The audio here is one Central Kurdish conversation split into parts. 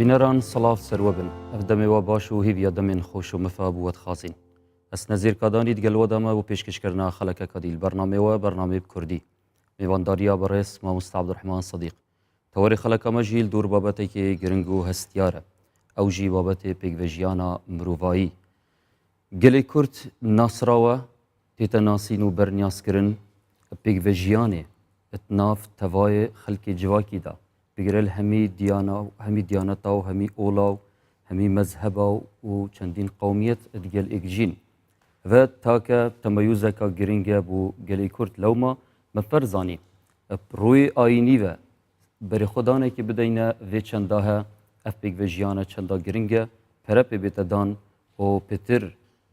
بینەران سڵاڤ سەروە بن ئەڤ دەمێ وە باش و هیڤیا دەمێن خۆش و مفا بووە دخوازین ئەس نەزیر کادانی دگەل وە دامە بۆ پێشکەشکردنا خەلەکەکە دیل بەرنامێ وە بەرنامێ کوردی میوانداریا بەڕێز مامۆستا عەبدولڕەحمان سەدیق تەوەری خەلەکە مە ژیل دوور بابەتێکی گرنگ و هەستیارە ئەو ژی بابەتێ پێکڤەژیانە مروڤایی گەلێ کورد ناسراوە تێتە ناسین و بەرنیازکردن پێکڤەژیانێ اتناف تەڤایێ خەلکێ جڤاکیدا بگرە لە هەمی دیانا و هەمی دیانەتا و هەمی ئۆلا و هەمی مەزهەبا و چەندین قەومیەت دگەل ئێکژین ڤە تاکە تەمەیوزەکا گرنگە بۆ گەلی کورد لەوما مە فەرز زانی ڕووی ئایینی ڤە بەرێخۆدانێکی بدەینە ڤێ چەنداهە ئەف پێکڤە ژیانە چەندا گرنگە پەرە پێ بێتە دان و پتر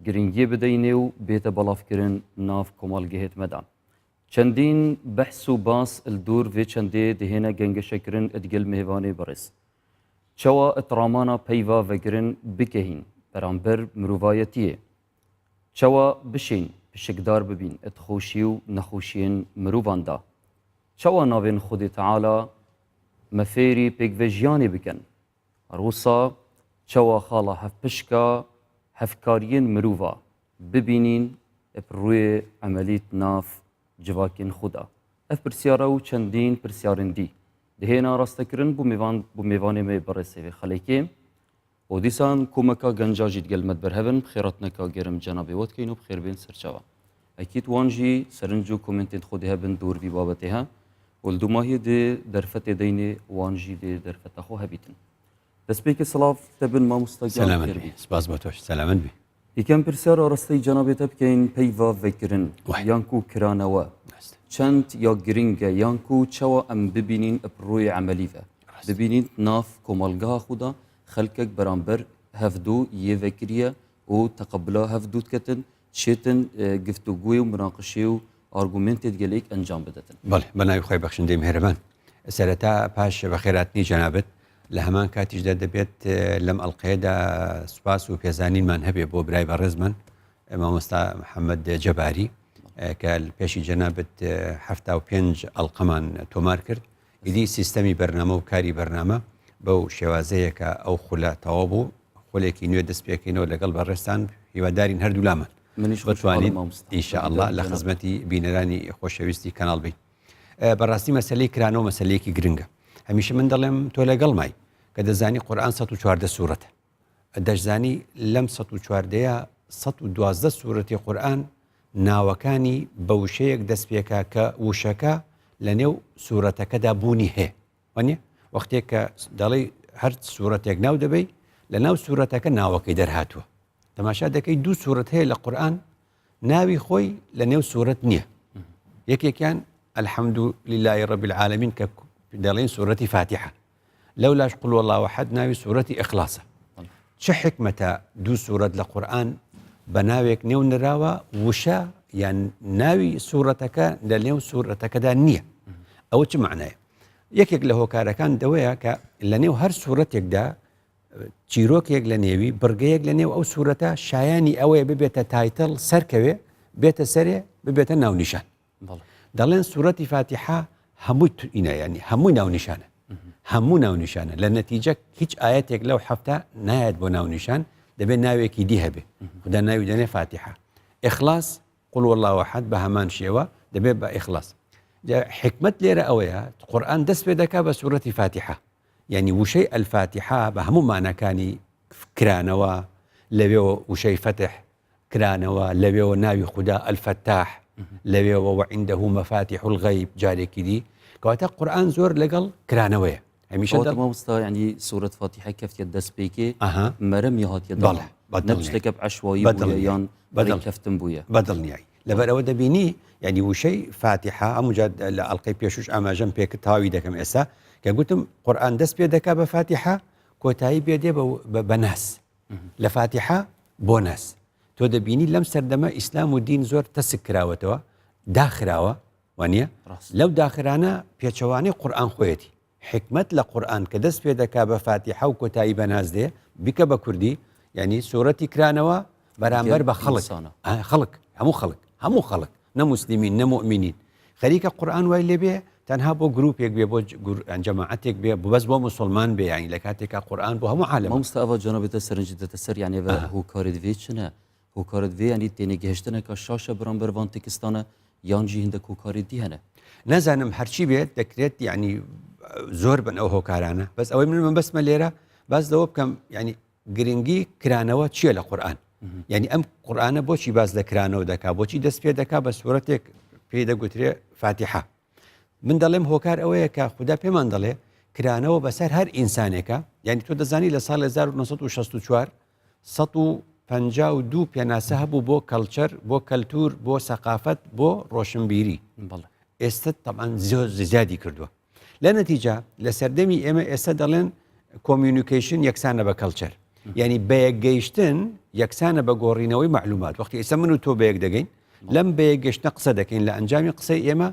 گرنگیێ بدەینێ و بێتە بەڵافکردن ناف کۆمەڵگەهێت مەدان. چەندین بەحس و باس ال دور ڤێ چەندێ دهێنە گەنگەشەکرن ادگەل مێڤانێ بەڕێز. چەوا ات ڕامانا پەیڤا ڤەگرن بکەهین بەرامبەر مروڤایەتیێ. چەوا بشین پشکدار ببین ات خۆشی و نەخۆشیێن مروڤان دا. چەوا ناڤێن خودێ تەعالا مە فێری پێکڤە ژیانێ بکەن. هەروسا چەوا خاڵا هەڤپشکا هەڤکاریێن مروڤا ببینین ب ڕوێ عەمەلیت ناف جڤاکێن خودا. ئەڤ پرسیارە و چەندین پرسیارێن دی دهێنا ڕاستەکرن بو مێڤان بو مێڤانێ مێ بەڕێز سێڤێ خەلێکێ و دیسان کومەکا گەنجا ژی دگەل مەد بەرهەڤن بخێراتنەکا گەرم جەنابێ وە دکەین و بخێر بێن سەرچاوە. ئەکید وان ژی سەرنج و کۆمێنتێن خو دێ هەبن دور ڤی بابەتێ هە و ل دوماهیێ دێ دەرفەتێ دەینێ وان ژی دێ دەرفەتە خو هەبیتن. دەستپێکێ سڵاڤ تە بن ماموستا گیان سەلامەت بخێر بی بی. سپاس بۆ تۆش سەلامەت بی. یەکەم پرسیار ئاراستەی جەنابێ تە بکەین پەیڤا ڤەکرن وای. یانکو کرانەوە ڕاستە. چەند یا گرنگە یانکو چەوا ئەم ببینین ئب ڕوی عەمەلی ڤە ڕاستە. ببینین ناف کۆمەڵگەها خودا خەلکەک بەرامبەر هەڤدو یێ ڤەکریە و تەقەبولا هەڤدو دکەتن چێتن گفتوگوێ و مناقشێ و ئارگومێنتێت گەلێک ئەنجام بدەتن. بەڵێ، بە ناوی خوای بەخشندەی میهرەبان. سەرەتا پاش بەخێرهاتنی جەنابت، لە هەمان کاتیشدا دەبێت لەم ئەڵقەیەدا سوپاس و پێزانینمان هەبێ بۆ برای بەڕێزمان مامۆستا محەممەد جەباری کە پێشی جەنابت 75 ئەڵقەمان تۆمار کرد. ئیدی سیستەمی بەرنامە و کاری بەرنامە بەو شێوازەیە کە ئەو خولە تەواو بوو، خولێکی نوێ دەست پێکەینەوە لەگەڵ بەڕێزتان، هیوادارین هەردوولامان منیش خۆشحاڵم بتوانین مامۆستا ان شاء الله لە جەنابت. خزمەتی بینەرانی خۆشەویستی کەناڵ بین. بەڕاستی مەسەلەی کرانەوە مەسەلەیەکی گرنگە. هەمیشە من دەڵێم تۆ لەگەڵمای کە دەزانی قورئان 114 سورەتە. دەشزانی لەم 114 ە 112 سورەتی قورئان ناوەکانی بە وشەیەک دەست پێکا کە وشەکە لە نێو سورەتەکەدا بوونی هەیە. وانیە؟ وەختێک کە دەڵێی هەر سورەتێک ناو دەبەی لە ناو سورەتەکە ناوەکەی دەرهاتووە. تەماشا دەکەی دوو سورەت هەیە لە قورئان ناوی خۆی لە نێو سورەت نییە. یەکێکیان الحمد لله رب العالمین کە دەڵێن سورەتی فاتحە. لەولاش قل هو اللە احد ناوی سورەتی ئیخلاسە. چ حیکمەتە دوو سورەت لە قورئان بە ناوێک نێو نراوە وشە یان ناوی سورەتەکە لە نێو سورەتەکەدا نییە ئەوە چ معنایە یەکێک لە هۆکارەکان دەوەیە کە لە نێو هەر سورەتێکدا چیرۆکێک لە نێوی بڕگەیەک لە نێو ئەو سورەتە شایانی ئەوەیە ببێتە title سەرکەوێ بێتە سەرێ ببێتە ناونیشان دەڵێن سورەتی فاتیحە هەمووی ئینە ینی هەمووی ناونیشانە هەموو ناونیشانە لە نەتیجە هیچ ئاەتێک لەو هەفتە نایەت بۆ ناونیشان دەبێت ناوێکی دی هەبێ خدا ناوی دەنێ فاتیحە ئیخلاص قل هو الله احد بە هەمان شێوە دەبێت بە ئیخلاص حکمت لێرە ئەوەیە قورآن دەست پێ دەکا بە سوورەتی فاتیحە یعنی وشەی الفاتحە بە هەموو مانەکانی کرانەوە لەوێەوە وشەی فەتح کرانەوە، لەوێوە ناوی خودا الفتاح، لەوێوە وعنده مفاتیح الغیب جارێکی دی، کەواتە قورئان زۆر لەگەڵ کرانەوەیە هەمیشە کەواتە مامۆستا یعنی سورەت فاتیحە کەفتیە دەست پێکێ ئەها مەرەم یە هاتیە بەڵێ دانا بەدڵنیایی نە شتێکە عەشوایی بوویە بەدڵنیایی یان بەدڵ ڕێککەفتن بوویە بەدڵنیایی لەبەر ئەوە دەبینی یعنی وشەی فاتیحە هەموو جار لە ئەڵقەی پێشوش ئاماژەم پێکرد تەواوی دەکەم ئێستا کە گوتم قورئان دەست پێ دەکا بە فاتیحە کۆتایی پێ دێ بە بە ناس لە فاتیحە بۆ ناس تۆ دەبینی لەم سەردەمە ئیسلام و دین زۆر تەسک کراوەتەوە داخراوە وانە لەو داخرانە پێچەوانەی قورآن خۆیەتی حکمت لە قورآن کە دەست پێ دەکا بە فاتیحە و کۆتایی بە ناس دێ بیکە بە کوردی یعنی سوورەتی کرانەوە بەرامبەر بە خەڵک خەڵک هەموو خەڵک هەموو خەڵک نە موسلیمین نە موئمینین خەریکە قورئان وای لێبێ تەنها بۆ گروپێک بێ بۆ جەماعەتێک بێ بەس بۆ مسلمان بێ یانی لە کاتێکا قورئان بۆ هەموو عالەمە. مامۆستا ئەڤا جەنابت سەرنج دەتە سەر یانی ئەڤ هۆکارێت ڤێ چنە؟ هۆکارێت ڤێ یانی تێنەگەهشتنەکە شاشە بەرامبەر ڤان تێکستانە یان ژی هندەک هۆکارێت دی هەنە؟ نازانم هەرچی بێت دەکرێت یانی زۆر بن ئەو هۆکارانە بەس ئەوەی من مەبەستمە لێرە باس لەوە بکەم یانی گرنگی کرانەوە چییە لە قورئان یعنی ئەم قورئانە بۆچی باس لە کرانەوە دەکا بۆچی دەست پێ دەکا بە سوورەتێک پێی دەگوترێ فاتیحە من دەڵێم هۆکار ئەوەیە کە خودا پێمان دەڵێ کرانەوە بەسەر هەر ئینسانێکە یعنی تۆ دەزانی لە ساڵ 1964 152 پێناسە هەبوو بۆ culture بۆ کەلتور بۆ سەقافەت بۆ ڕۆشنبیری ئێستا تەمان زۆر زیادی کردووە لە نەتیجە لە سەردەمی ئێمە ئێستا دەڵێن communication یەکسانە بە culture یعنی بەیەکگەیشتن یەکسانە بە گۆڕینەوەی معلومات وەختی ئێستا من و تۆ بەیەک دەگەین لەم بەیەکگەشتە قسە دەکەین لە ئەنجامی قسەی ئێمە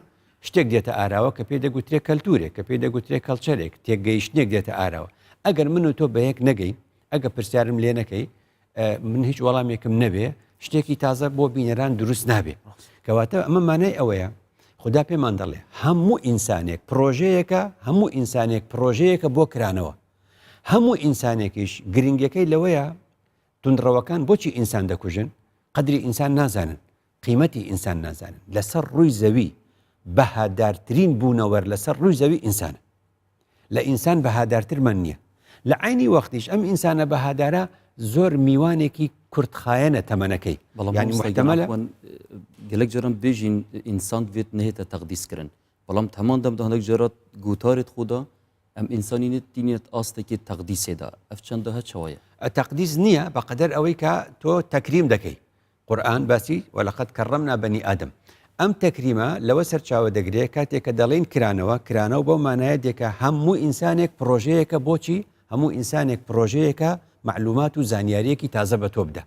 شتێک دێتە ئاراوە کە پێی دەگوترێ کەلتورێک کە پێی دەگوترێ culture ێک تێکگەیشتنێک دێتە ئاراوە ئەگەر من و تۆ بەیەک نەگەین ئەگە پرسیارم لێ نەکەی من هیچ وەڵامێکم نەبێ شتێکی تازە بۆ بینەران دروست نابێ کەواتە ئەمە مانای ئەوەیە خدا پێمان دەڵێ هەموو ئینسانێک پرۆژەیەکە هەموو ئینسانێک پرۆژەیەکە بۆ کرانەوە هەموو ئینسانێکیش گرنگەکەی لەوەیە تونندڕەوەکان بۆچی ئینسان دەکوژن قدری ئینسان نازانن قیمەتی ئینسان نازانن لەسەر ڕووی زەوی بەهادارترین بوونەوەر لەسەر ڕووی زەوی ئینسانە لە ئینسان بەهادارترمان نییە لە عینی وەختیش ئەم ئینسانە بەهادارە زۆر میوانێکی کورتخایەنە تەمەنەکەی بەڵام یانی محتەمەلە گەلێک جاران بێژین ئینسان دەبێت نهێتە تەقدیسکردن بەڵام هەمان دەم هەندێک جارات گوتارێت خۆدا ئەم ئینسانی نێت تینێت ئاستێکی تەقدیسێدا ئەف چەندە هەچەوەیە تەقدیس نییە بەقەدەر ئەوەی کە تۆ تەکریم دەکەی قورئان باسی، ولقد کرمنا بنی آدم. ئەم تەکریمە لەوە سەرچاوە دەگرێ کاتێ کە دەڵێین کرانەوە، کرانەوە بەو مانایە دێ کە هەموو ئینسانێک پڕۆژەیەکە بۆچی؟ هەموو ئینسانێک پڕۆژەیەکە مەعلومات و زانیارییەکی تازە بە تۆ بدا.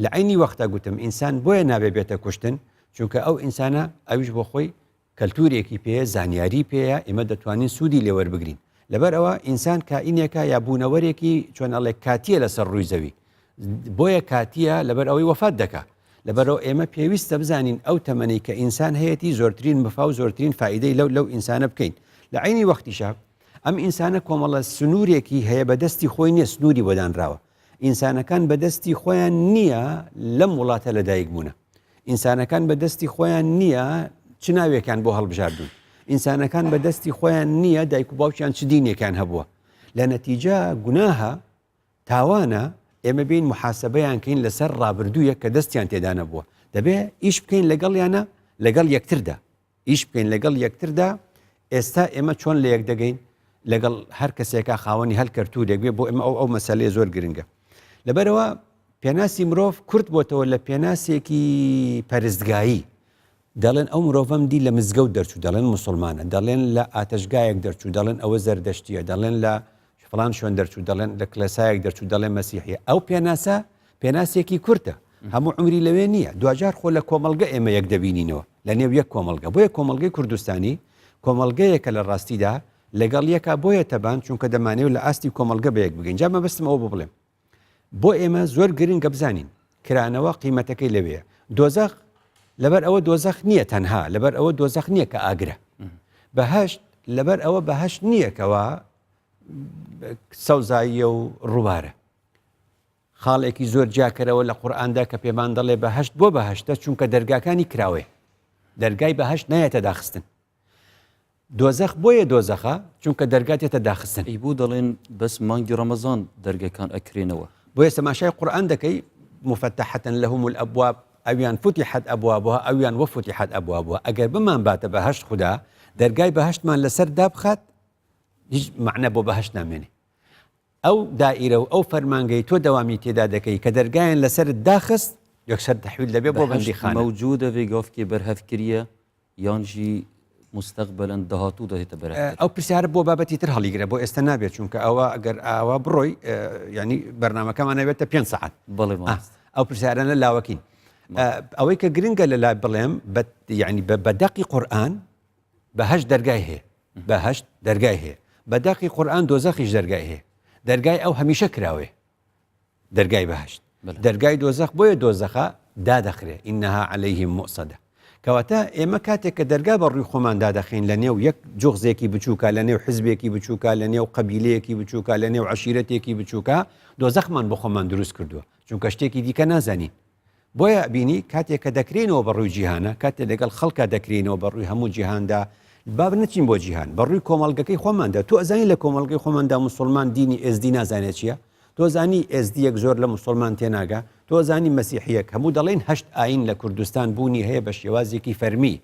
لە عەینی وەختا گوتم ئینسان بۆیە نابێ بێتە کوشتن چونکە ئەو ئینسانە ئەویش بۆ خۆی کەلتورێکی پێیە، زانیاری پێیە، ئێمە دەتوانین سوودی لێ وەربگرین. لەبەر ئەوە ئینسان کائینێکە یا بوونەوەرێکی چۆن ئەڵێ کاتییە لەسەر ڕووی زەوی. بۆیە کاتییە لەبەر ئەوەی وەفات دەکا. لەبەرئەوە ئێمە پێویستە بزانین ئەو تەمەنەی کە ئینسان هەیەتی زۆرترین مفا و زۆرترین فائیدەی لەو لەو ئینسانە بکەین. لە عەینی وەختیشا ئەم ئینسانە کۆمەڵە سنوورێکی هەیە بە دەستی خۆی نییە سنووری بۆ دانراوە. ئینسانەکان بە دەستی خۆیان نییە لەم وڵاتە لەدایک بوونە. ئینسانەکان بە دەستی خۆیان نییە چ ناوێکیان بۆ هەڵبژاردوون. ئینسانەکان بە دەستی خۆیان نییە دایک و باوکیان چ دینێکیان هەبووە. لە نەتیجە گوناهە، تاوانە ئێمە بێین محاسبەیان کەین لەسەر ڕابردوویەک کە دەستیان تێدا نەبووە. دەبێ ئیش بکەین لەگەڵیانە لەگەڵ یەکتردا. ئیش بکەین لەگەڵ یەکتردا ئێستا ئێمە چۆن لە یەک دەگەین لەگەڵ هەر کەسێکا خاوەنی هەل کەرتورێک بێ بۆ ئێمە ئەو ئەو مەسەلەیە زۆر گرنگە لەبەرەوە پێناسی مرۆڤ کورت بۆتەوە لە پێناسێکی پەرستگایی دەڵێن ئەو مرۆڤم دی لە مزگەوت دەرچوو دەڵێن مسلمانە دەڵێن لە ئاتەشگایەک دەرچوو دەڵێن ئەوە زەردەشتیە دەڵێن لە فڵان شوێن دەرچوو دەڵێن لە کلێسایەک دەرچوو دەڵێن مەسیحیە ئەو پێناسە پێناسێکی کورتە هەموو عمری لەوێ نییە دواجار خۆ لە کۆمەڵگە ئێمە یەک دەبینینەوە لە نێو یەک کۆمەڵگە بۆیە کۆمەڵگەی کوردستانی کۆمەڵگەیەکە لە ڕاستیدا لەگەڵ یەکا بۆیە تەبان چونکە دەمانەوێت لە ئاستی کۆمەڵگە بە یەک بگەین جا مەبەستم ئەوە بۆ بڵێم بۆ ئێمە زۆر گرنگە بزانین کرانەوە قیمەتەکەی لەوەیە دۆزەخ لەبەر ئەوە دۆزەخ نییە تەنها لەبەر ئەوە دۆزەخ نییە کە ئاگرە بەهشت لەبەر ئەوە بەهشت نییە کەوا سەوزاییە و ڕووبارە خاڵێکی زۆر جیاکەرەوە لە قورئاندا کە پێمان دەڵێ بەهەشت بۆ بەهەشتە چونکە دەرگاکانی کراوەیە دەرگای بەهەشت نایەتە داخستن دۆزەخ بۆیە دۆزەخە چونکە دەرگا تێتە داخستن ئەی بۆ دەڵێن بەس مانگی ڕەمەزان دەرگەکان ئەکرێنەوە؟ بۆیە سەماشای قورئان دەکەی مفتحة لهم الابواب ئەویان فتحت ابوابها ئەویان وفتحت ابوابها ئەگەر بمانباتە بەهەشت خودا دەرگای بەهەشتمان لەسەر دابخات هیچ مەعنا بۆ بەهەشت نامێنێ ئەو دائیرە و ئەو فەرمانگەی تۆ دەوامی تێدا دەکەی کە دەرگایان لەسەرت داخست یەکسەر تەحویل دەبێ بۆ بەهەشت بەندیخانە. مەوجودە ڤێ گافکێ بەرهەڤ کریە یان ژی موستەقبەلەن داهاتوو دەهێتە بەرهەڤ ئەو کردن؟ پرسیارە بۆ بابەتی تر هەڵیگرە بۆ ئێستا نابێت چونکە ئەوە ئەگەر ئاوا بڕۆی یعنی بەرنامەکەمان ئەبێتە پێنج سەعات. بەڵێ مامۆستا. ئەو پرسیارانە لاوەکین. ئەوەی کە گرنگە لە لای بڵێم بە یعنی بە دەقی قورئان بەهەشت دەرگای هەیە. بەهەشت دەرگای هەیە بە دەقی قورئان دۆزەخیش دەرگای هەیە دەرگای ئەو هەمیشە کراوەیە دەرگای بەهەشت دەرگای دۆزەخ بۆیە دۆزەخە دادەخرێ ئینها عەلەیهم موئسەدە. کەواتە ئێمە کاتێک کە دەرگا بە ڕووی خۆمان دادەخەین لە نێو یەک جوغزێکی بچووکا، لە نێو حزبێکی بچووکا، لە نێو قەبیلەیەکی بچووکا، لە نێو عەشیرەتێکی بچووکا، دۆزەخمان بۆ خۆمان دروست کردووە، چونکە شتێکی دیکە نازانین. بۆیە ئەبینی کاتێک کە دەکرێینەوە بە ڕووی جیهانە، کاتێ لەگەڵ خەڵکا دەکرێینەوە بە ڕووی هەموو جیهاندا، با نەچین بۆ جیهان، بە ڕووی کۆمەڵگەکەی خۆماندا، تۆ ئەزانی لە کۆمەڵگەی خۆماندا موسڵمان دینی ئێزدی نازانێ چییە؟ تۆ زانی ئێزدیەک زۆر لە موسوڵمان تێناگا؟ تۆ زانی مەسیحیەک؟ هەموو دەڵێن هەشت ئاین لە کوردستان بوونی هەیە بە شێوازێکی فەرمی،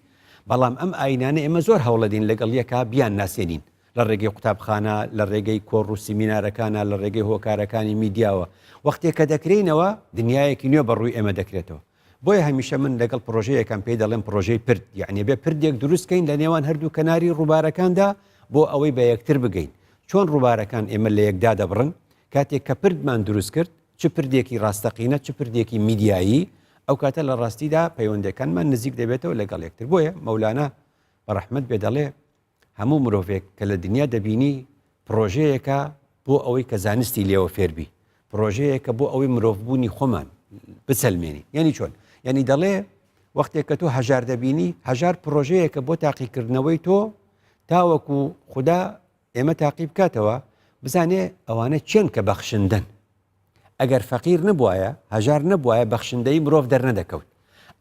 بەڵام ئەم ئاینانە ئێمە زۆر هەوڵەدەین لەگەڵ یەکا بیان ناسێنین لە ڕێگەی قوتابخانە، لە ڕێگەی کۆڕ و سیمینارەکانا، لە ڕێگەی هۆکارەکانی میدیاوە. وەختێ کە دەکرێینەوە دنیایەکی نوێ بە ڕووی ئێمە دەکرێتەوە. بۆیە هەمیشە من لەگەڵ پڕۆژەیەکم پێی دەڵێم پڕۆژەی پرد، یەعنی ئەبێ پردێک دروست کەین لە نێوان هەردوو کەناری ڕووبارەکاندا بۆ ئەوەی بە یەکتر بگەین. چۆن ڕووبارەکان ئێمە لە یەک دادەبڕن؟ کاتێک کە پردمان دروست کرد، چ پردێکی ڕاستەقینە، چ پردێکی میدیایی، ئەو کاتە لە ڕاستیدا پەیوەندەکانمان نزیک دەبێتەوە لەگەڵ یەکتر. بۆیە مەولانا بە ڕەحمەت بێ دەڵێ، هەموو مرۆڤێک کە لە دنیا دەبینی پڕۆژەیەکە بۆ ئەوەی کە زانستی لێوە فێربی، پڕۆژەیەکە بۆ ئەوەی مرۆڤبوونی خۆمان بسەلمێنین. یانی چۆن؟ یانی دەڵێ وەختێک کە تۆ هەژار دەبینی، هەژار پڕۆژەیەکە بۆ تاقیکردنەوەی تۆ تاوەکو خودا ئێمە تاقی بکاتەوە بزانێ ئەوانە کێن کە بەخشندەن. ئەگەر فەقیر نەبوایە، هەژار نەبوایە بەخشندەیی مرۆڤ دەرنەدەکەوت.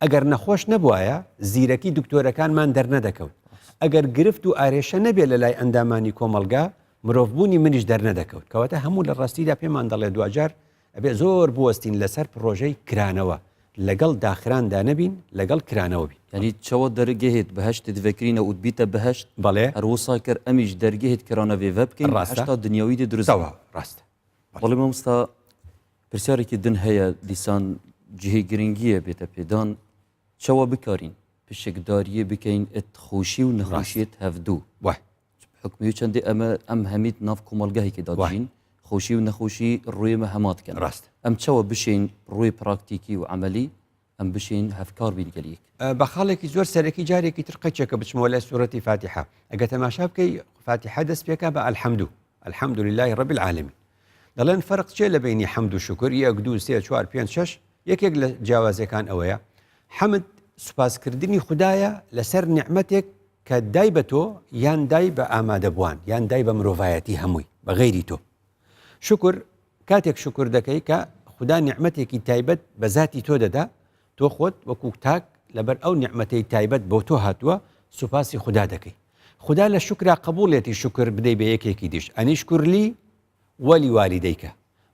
ئەگەر نەخۆش نەبوایە زیرەکی دکتۆرەکانمان دەرنەدەکەوت. ئەگەر گرفت و ئارێشە نەبێ لە لای ئەندامانی کۆمەڵگا مرۆڤبوونی منیش دەرنەدەکەوت. کەواتە هەموو لە ڕاستیدا پێمان دەڵێ دواجار ئەبێ زۆر بوەستین لەسەر پڕۆژەی کرانەوە، لەگەڵ داخراندا نەبین، لەگەڵ کرانەوە بین. یانی چەوە دەرگەهێت بەهەشتت ڤەکرینە ئوت بیتە بەهەشت، بەڵێ. هەر وسا کەر ئەمیش دەرگەهێت کرانەڤێ ڤە بکەین ڕاستە. بەهەشتا دنیاوی دێ دروست بی. تەواو ڕاستە. بەڵێ مامۆستا پرسیارێکی دن هەیە دیسان جهی گرنگیە بێتە پێدان چەوە بکارین پشکداریە بکەین ئت خۆشی و نەخۆشیت هەڤدوو وای. حکمی چەندێ ئەمە ئەم هەمیت ناو کۆمەڵگەهێکی دادژین خۆشی و نەخۆشی ڕووی مە هەما دکەن ڕاستە. ئەم چەوە بشین ڕووی پراکتیکی و عەمەلی ئەم بشین هەڤکار بین گەل یەک. بە خاڵێکی زۆر سەرەکی جارێکی تر قەچێکە بچمەوە لای سورەتی فاتیحە ئەگە تەماشا بکەی فاتیحە دەست پێکا بە الحمد الحمد لله رب العالمین دەڵێن فەرق چیە لە بەینی حەمد و شوکر یەک دوو سێ چوار پێنج شەش یەکێک لە جیاوازیەکان ئەوەیە حەمد سوپاسکردنی خودایە لەسەر نیعمەتێک کە دای بە تۆ یان دای بە ئامادەبووان یان دای بە مرۆڤایەتی هەمووی بە غەیری تۆ شوکر کاتێک شوکر دەکەی کە خودا نیعمەتێکی تایبەت بە زاتی تۆ دەدا تۆ خۆت وەکو تاک لەبەر ئەو نیعمەتەی تایبەت بۆ تۆ هاتووە سوپاسی خودا دەکەی خودا لە شوکرا قبوڵێتی شوکر بدەی بە یەکێکی دیش ئەنیشکر لی وەلی والیدەیکە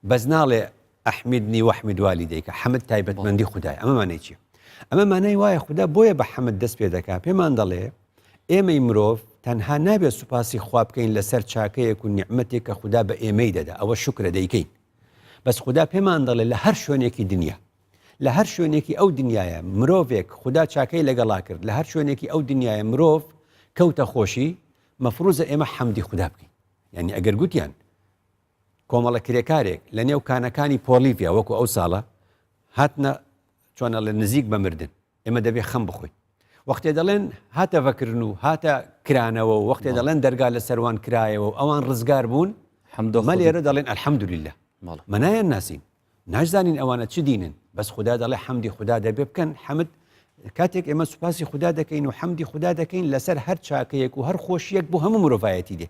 بەس ناڵێ ئەحمیدنی وەحمید والیدەیکە حەمد تایبەتمەندی خودای ئەمە مانای چییە ئەمە مانای وایە خودا بۆیە بە حەمد دەست پێ دەکا پێمان دەڵێ ئێمەی مرۆڤ تەنها نابێت سوپاسی خوا بکەین لەسەر چاکەیەک و نیعمەتێک کە خودا بە ئێمەی دەدا ئەوە شوکرە دەیکەین بەس خودا پێمان دەڵێ لە هەر شوێنێکی دنیا لە هەر شوێنێکی ئەو دنیایە مرۆڤێک خودا چاکەی لەگەڵا کرد لە هەر شوێنێکی ئەو دنیایە مرۆڤ کەوتە خۆشی مەفروزە ئێمە حەمدی خودا بکەین یعنی ئەگەر گوتیان کۆمەڵە کرێکارێک لە نێو کانەکانی پۆلیڤیا وەکو ئەو ساڵە هاتنە چۆنە لە نزیک بە مردن ئێمە دەبێ خەم بخۆین وەختێ دەڵێن هاتە ڤەکردن و هاتە کرانەوە و وەختێ دەڵێن دەرگا لە سەروان کرایەوە و ئەوان ڕزگار بوون حەمدۆ مە لێرە دەڵێن الحمدللە مە نایان ناسین ناشزانین ئەوانە چ دینن بەس خودا دەڵێ حەمدی خودا دەبێ بکەن حەمد کاتێک ئێمە سوپاسی خودا دەکەین و حەمدی خودا دەکەین لەسەر هەر چاکەیەک و هەر خۆشیەک بۆ هەموو مرۆڤایەتی دێ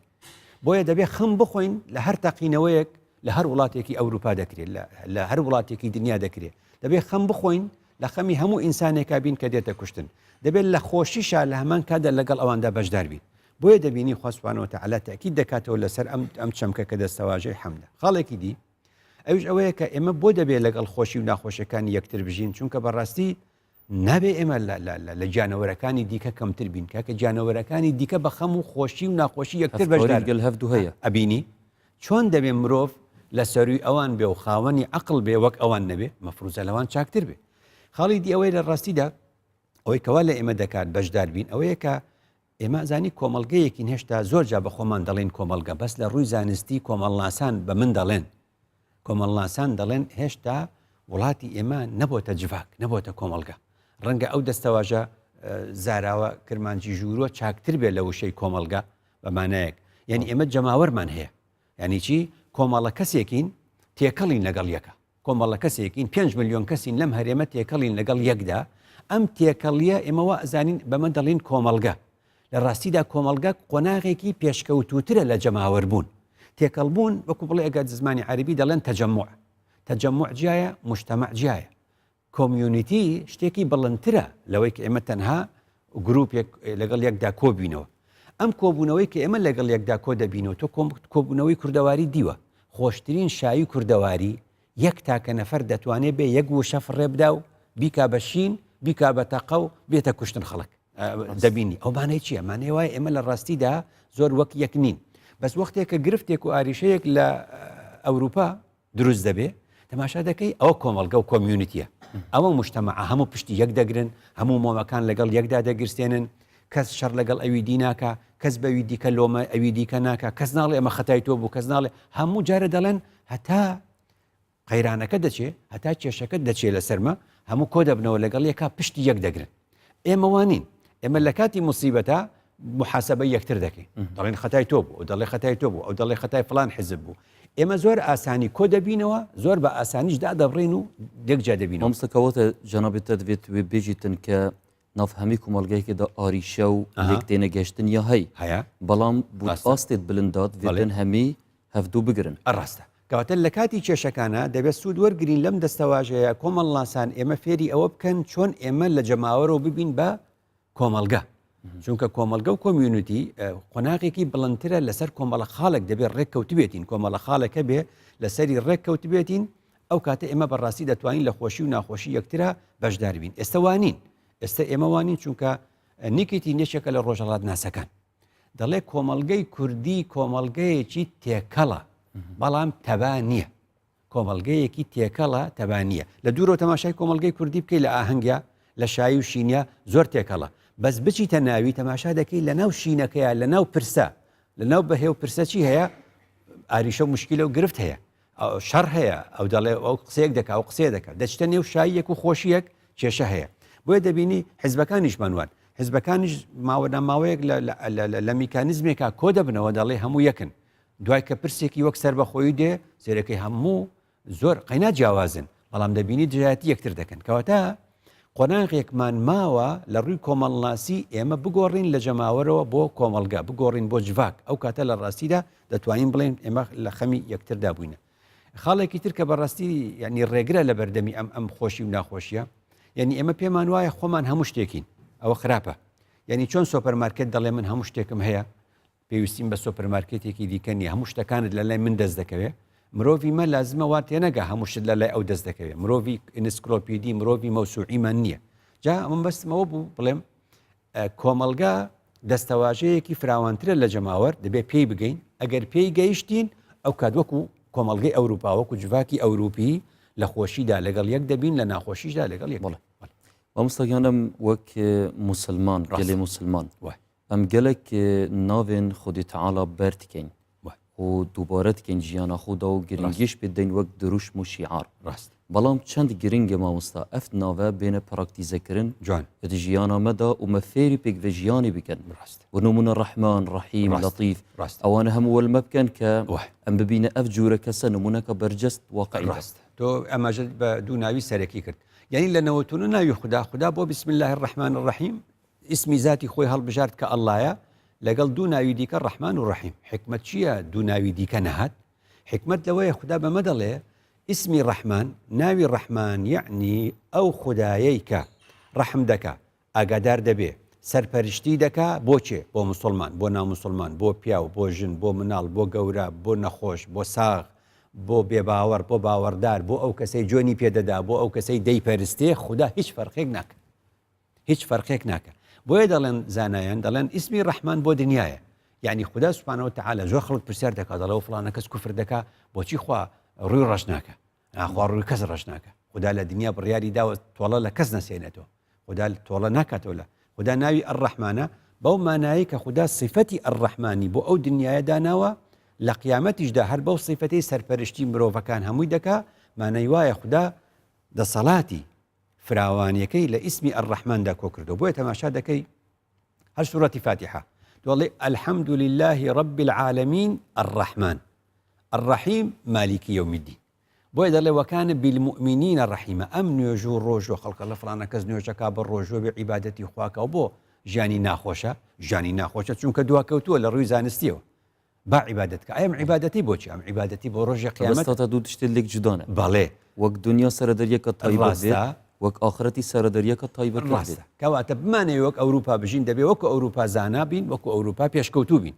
بۆیە دەبێ خەم بخۆین لە هەر تەقینەوەیەک لە هەر وڵاتێکی ئەوروپا دەکرێت لە هەر وڵاتێکی دنیا دەکرێت دەبێ خەم بخۆین لە خەمی هەموو ئینسانێکا بین کە دێتە کوشتن دەبێت لە خۆشیشا لە هەمان کاتدا لەگەڵ ئەواندا بەشدار بین بۆیە دەبینی خوا سبحانە وتعالی تەئکید دەکاتەوە لەسەر ئەم ئەم چەمکە کە دەستەواژەی حەمدە خاڵێکی دی ئەویش ئەوەیە کە ئێمە بۆ دەبێت لەگەڵ خۆشی و ناخۆشیەکانی یەکتر بژین چونکە بەڕاستی نابێ ئێمە لە گیانەوەرەکانی دیکە کەمتر بین کاکە گیانەوەرەکانی دیکە بە خەم و خۆشی و ناخۆشی یەکتر بەشدار گەل هەڤدوو هەیە ئەبینی چۆن دەبێ مرۆڤ لە سەروی ئەوان بێ و خاوەنی عەقڵ بێ وەک ئەوان نەبێ مەفروزە لەوان چاکتر بێ خاڵی دی ئەوەی لە ڕاستیدا ئەوەی کەوا لە ئێمە دەکات بەشدار بین ئەوەیە کە ئێمە زانی کۆمەڵگەیەکین هێشتا زۆر جا بە خۆمان دەڵێن کۆمەڵگە بەس لە ڕووی زانستی کۆمەڵناسان بە من دەڵێن کۆمەڵناسان دەڵێن هێشتا وڵاتی ئێمە نەبۆتە جڤاک نەبۆتە کۆمەڵگە ڕەنگە ئەو دەستەواژە زاراوە کرمانجی ژووروە چاکتر بێ لە وشەی کۆمەڵگە بە مانایەک یعنی ئێمە جەماوەرمان هەیە یعنی چی کۆمەڵە کەسێکین تێکەڵین لەگەڵ یەکە کۆمەڵە کەسێکین پێنج ملیۆن کەسین لەم هەرێمە تێکەڵین لەگەڵ یەکدا. ئەم تێکەڵیە ئێمە وا ئەزانین بەمە دەڵین کۆمەڵگە. لە ڕاستیدا کۆمەڵگە قۆناغێکی پێشکەوتووترە لە جەماوەربوون. تێکەڵبوون وەکو بڵێ ئەگەر زمانی عەرەبی دەڵێن تەجەموع. تەجەموع جیایە، موجتەمەع جیایە. community شتێکی بڵندترە لەوەی کە ئێمە تەنها گروپێک لەگەڵ یەکدا کۆبینەوە. ئەم کۆبوونەوەی کە ئێمە لەگەڵ یەکدا کۆ دەبینەوە، تۆ کۆبوونەوەی کوردەواری دیوە، خۆشترین شایی کوردەواری یەک تاکە نەفەر دەتوانێ بێ یەک وشە فڕێ بدا و بیکا بە شین، بیکا بە تەقە و بێتە کوشتن خەڵک. دەبینی ئەو مانای چییە؟ مانای وایە ئێمە لە ڕاستیدا زۆر وەک یەک نین. بەس وەختێک کە گرفتێک و ئاریشەیەک لە ئەوروپا دروست دەبێ تەماشا دەکەی ئەوە کۆمەڵگە و community یە ئەوە مجتەمەعە هەموو پشتی یەک دەگرن هەموو مۆمەکان لەگەڵ یەکدا دەگرسێنن کەس شەڕ لەگەڵ ئەوی دی ناکا کەس بەوی دیکە لۆمە ئەوی دیکە ناکا کەس ناڵێ ئەمە خەتای تۆ بوو کەس ناڵێ هەموو جارە دەڵێن هەتا قەیرانەکە دەچێ هەتا کێشەکە دەچێ لەسەرمە هەموو کۆ دەبنەوە لەگەڵ یەکا پشتی یەک دەگرن ئێمە وانین ئێمە لە کاتی مصیبەتە محاسبە یەکتر دەکەین دەڵێن خەتای تۆ بوو دەڵێ خەتای تۆ بوو ئەو دەڵێ خەتای فلان حزب بوو ئێمە زۆر ئاسانی کۆ دەبینەوە زۆر بە ئاسانیش دادەبڕین و یەکجا دەبین. مامۆستا کەواتە جەنابی تە دەبێت وێ بێژیتن کە ناو هەمی کۆمەڵگەیەکدا ئاریشە و لێک تێنەگەشتن یا هەی هەیە بەڵام بۆ ئاستێت بلندات وێتن هەمی هەڤدوو بگرن. ڕاستە. کەواتە لە کاتی کێشەکانا دەبێت سوود وەرگرین لەم دەستەواژەیە کۆمەڵناسان ئێمە فێری ئەوە بکەن چۆن ئێمە لە جەماوەرەوە ببین بە کۆمەڵگە چونکە کۆمەڵگە و community قۆناغێکی بڵندترە لەسەر کۆمەڵە خاڵێک دەبێت ڕێک کەوتبێتین کۆمەڵە خاڵێکە بێ لەسەری ڕێک کەوتبێتین ئەو کاتە ئێمە بەڕاستی دەتوانین لە خۆشی و ناخۆشی یەکترا بەشدار بین ئێستا وانین ئێستا ئێمە وانین چونکە نیکیتی نێچێکە لە ڕۆژهەڵات ناسەکان دەڵێ کۆمەڵگەی کوردی کۆمەڵگەیەکی تێکەڵە بەڵام تەبا نییە کۆمەڵگەیەکی تێکەڵە تەبا نییە. لە دوورەوە تەماشای کۆمەڵگەی کوردی بکەی لە ئاهەنگیا، لە شایی و شینیا زۆر تێکەڵە. بەس بچیتە ناوی تەماشا دەکەی لە ناو شینەکەیا، لە ناو پرسە، لە ناو بەهێ و پرسە چی هەیە؟ ئاریشە و موشکیلە و گرفت هەیە. شەڕ هەیە، ئەو دەڵێ ئەو قسەیەک دەکا، ئەو قسەیە دەکا. دەچتە نێو شاییەک و خۆشییەک کێشە هەیە. بۆیە دەبینی حیزبەکانیشمان وان. حیزبەکانیش ماوە نا ماوەیەک لە میکانیزمێکا کۆ دەبنەوە دەڵێ هەموو یەکن. دوای کە پرسێکی وەک سەربەخۆیی دێ سێرەکەی هەموو زۆر قەینا جیاوازن بەڵام دەبینی دژایەتی یەکتر دەکەن کەواتە قۆناغێکمان ماوە لە ڕووی کۆمەڵناسی ئێمە بگۆڕین لە جەماوەرەوە بۆ کۆمەڵگە بگۆڕین بۆ جڤاک ئەو کاتە لە ڕاستیدا دەتوانین بڵێن ئێمە لە خەمی یەکتردا بووینە خاڵێکی تر کە بەڕاستی یعنی ڕێگرە لە بەردەمی ئەم ئەم خۆشی و ناخۆشیە یعنی ئێمە پێمان وایە خۆمان هەموو شتێکین ئەوە خراپە یعنی چۆن سۆپەرمارکێت دەڵێ من هەموو شتێکم هەیە پێویستیم بە سۆپەرمارکێتێکی دیکە نییە، هەموو شتەکانت لە لای من دەست دەکەوێ؟ مرۆڤی مە لازمە وا تێنەگا هەموو شت لە لای ئەو دەست دەکەوێ، مرۆڤی ئینسکلۆپیدی، مرۆڤی مەوسوعیمان نییە. جا من بەستم ئەوە بوو بڵێم کۆمەڵگا دەستەواژەیەکی فراوانترە لە جەماوەر، دەبێ پێی بگەین، ئەگەر پێی گەیشتین ئەو کات وەکو کۆمەڵگەی ئەوروپا، وەکو جڤاکی ئەوروپی لە خۆشیدا لەگەڵ یەک دەبین، لە ناخۆشیشدا لەگەڵ یەک. بەڵێ مامۆستا گیان ئەم وەک موسڵمان، گەلێ موسڵمان ئەم گەلەک ناوێن خودی تەعالا بەر دکەین و دووبارە دکەین ژیانا خودا و گرنگیش پێ دەین وەک دروشم و شیعار ڕاست بەڵام چەند گرنگە مامۆستا ئەف ناوە بێنە پراکتیزەکردن جوان د ژیانا مەدا و مە فێری پێکڤە ژیانی بکەن ڕاست و نمونە ڕەحمان ڕەحیم ڕاست لەتیف ڕاست ئەوانە هەموو وەلمە بکەن کە وە ئەم ببینە ئەف جورە کەسە نمونەکە بەرجەست واقعی بە. ڕاست تۆ ئاماژەت بە دوو ناوی سەرەکی کرد یعنی لە 99 ناوی خودا خودا بۆ بسم الله الرحمن الرحیم ئیسمی زاتی خۆی هەڵبژارد کە اللە یە لەگەڵ دوو ناوی دیکە ڕەحمان و ڕەحیم حیکمەت چییە دوو ناوی دیکە نەهات حیکمەت لەوەیە خودا بەمە دەڵێ ئیسمی ڕەحمان ناوی ڕەحمان یەعنی ئەو خودایەی کە ڕەحم دەکا ئاگادار دەبێ سەرپەرشتی دەکا بۆ کێ بۆ موسڵمان بۆ ناموسڵمان بۆ پیاو بۆ ژن بۆ مناڵ بۆ گەورە بۆ نەخۆش بۆ ساغ بۆ بێباوەڕ بۆ باوەڕدار بۆ ئەو کەسەی جوێنی پێدەدا بۆ ئەو کەسەی دەیپەرستێ خودا هیچ فەرقێک ناکا هیچ فەرقێک ناکا بۆیە دەڵێن زانایان دەڵێن ئیسمی ڕەحمان بۆ دنیایە یعنی خودا سبحانە وتعالی زۆر خەڵک پرسیار دەکا دەڵێ و فڵانە کەس کوفر دەکا بۆچی خوا ڕووی ڕەش ناکە ناخوا ڕووی کەس ڕەش ناکە خودا لە دنیا بڕیاری داوە تۆڵە لە کەس نەسێنێتەوە خودا تۆڵە ناکاتەوە لە خودا ناوی الرحمانە بەو مانایەی کە خودا سیفەتی الرحمانی بۆ ئەو دنیایە داناوە لە قیامەتیشدا هەر بەو سیفەتەی سەرپەرشتی مرۆڤەکان هەمووی دەکا مانای وایە خودا دەسەڵاتی فراوانیەکەی لە ئیسمی الرحمن دا کۆکردوە بۆیە تەماشا دەکەی هەر سورەتی فاتیحە دەڵێ الحمد لله رب العالمین الرحمن الرحیم مالکی یوم الدین. بۆیە دەڵێ وکان بالمؤمنین رحیما ئەم نوێژ و ڕۆژوە خەڵکە لە فڵانە کەس نوێژەکا بە ڕۆژوە بێ عیبادەتی خواکە و بۆ ژیانی ناخۆشە ژیانی ناخۆشە چونکە دواکەوتووە لە ڕووی زانستیەوە با عیبادەت کە ئەم عیبادەتی بۆچی ئەم عیبادەتی بۆ ڕۆژی قیامەت تا دوو شتێ لێک جودانە بەڵێ وەک دنیا سەرەدەریەکە تایبەت بێت وەک ئاخرەتی سەرەدەریەکە تایبەت ڕاستە کەواتە بمانەوێ وەک ئەوروپا بژین دەبێ وەکو ئەوروپا زانا بین وەکو ئەوروپا پێشکەوتوو بین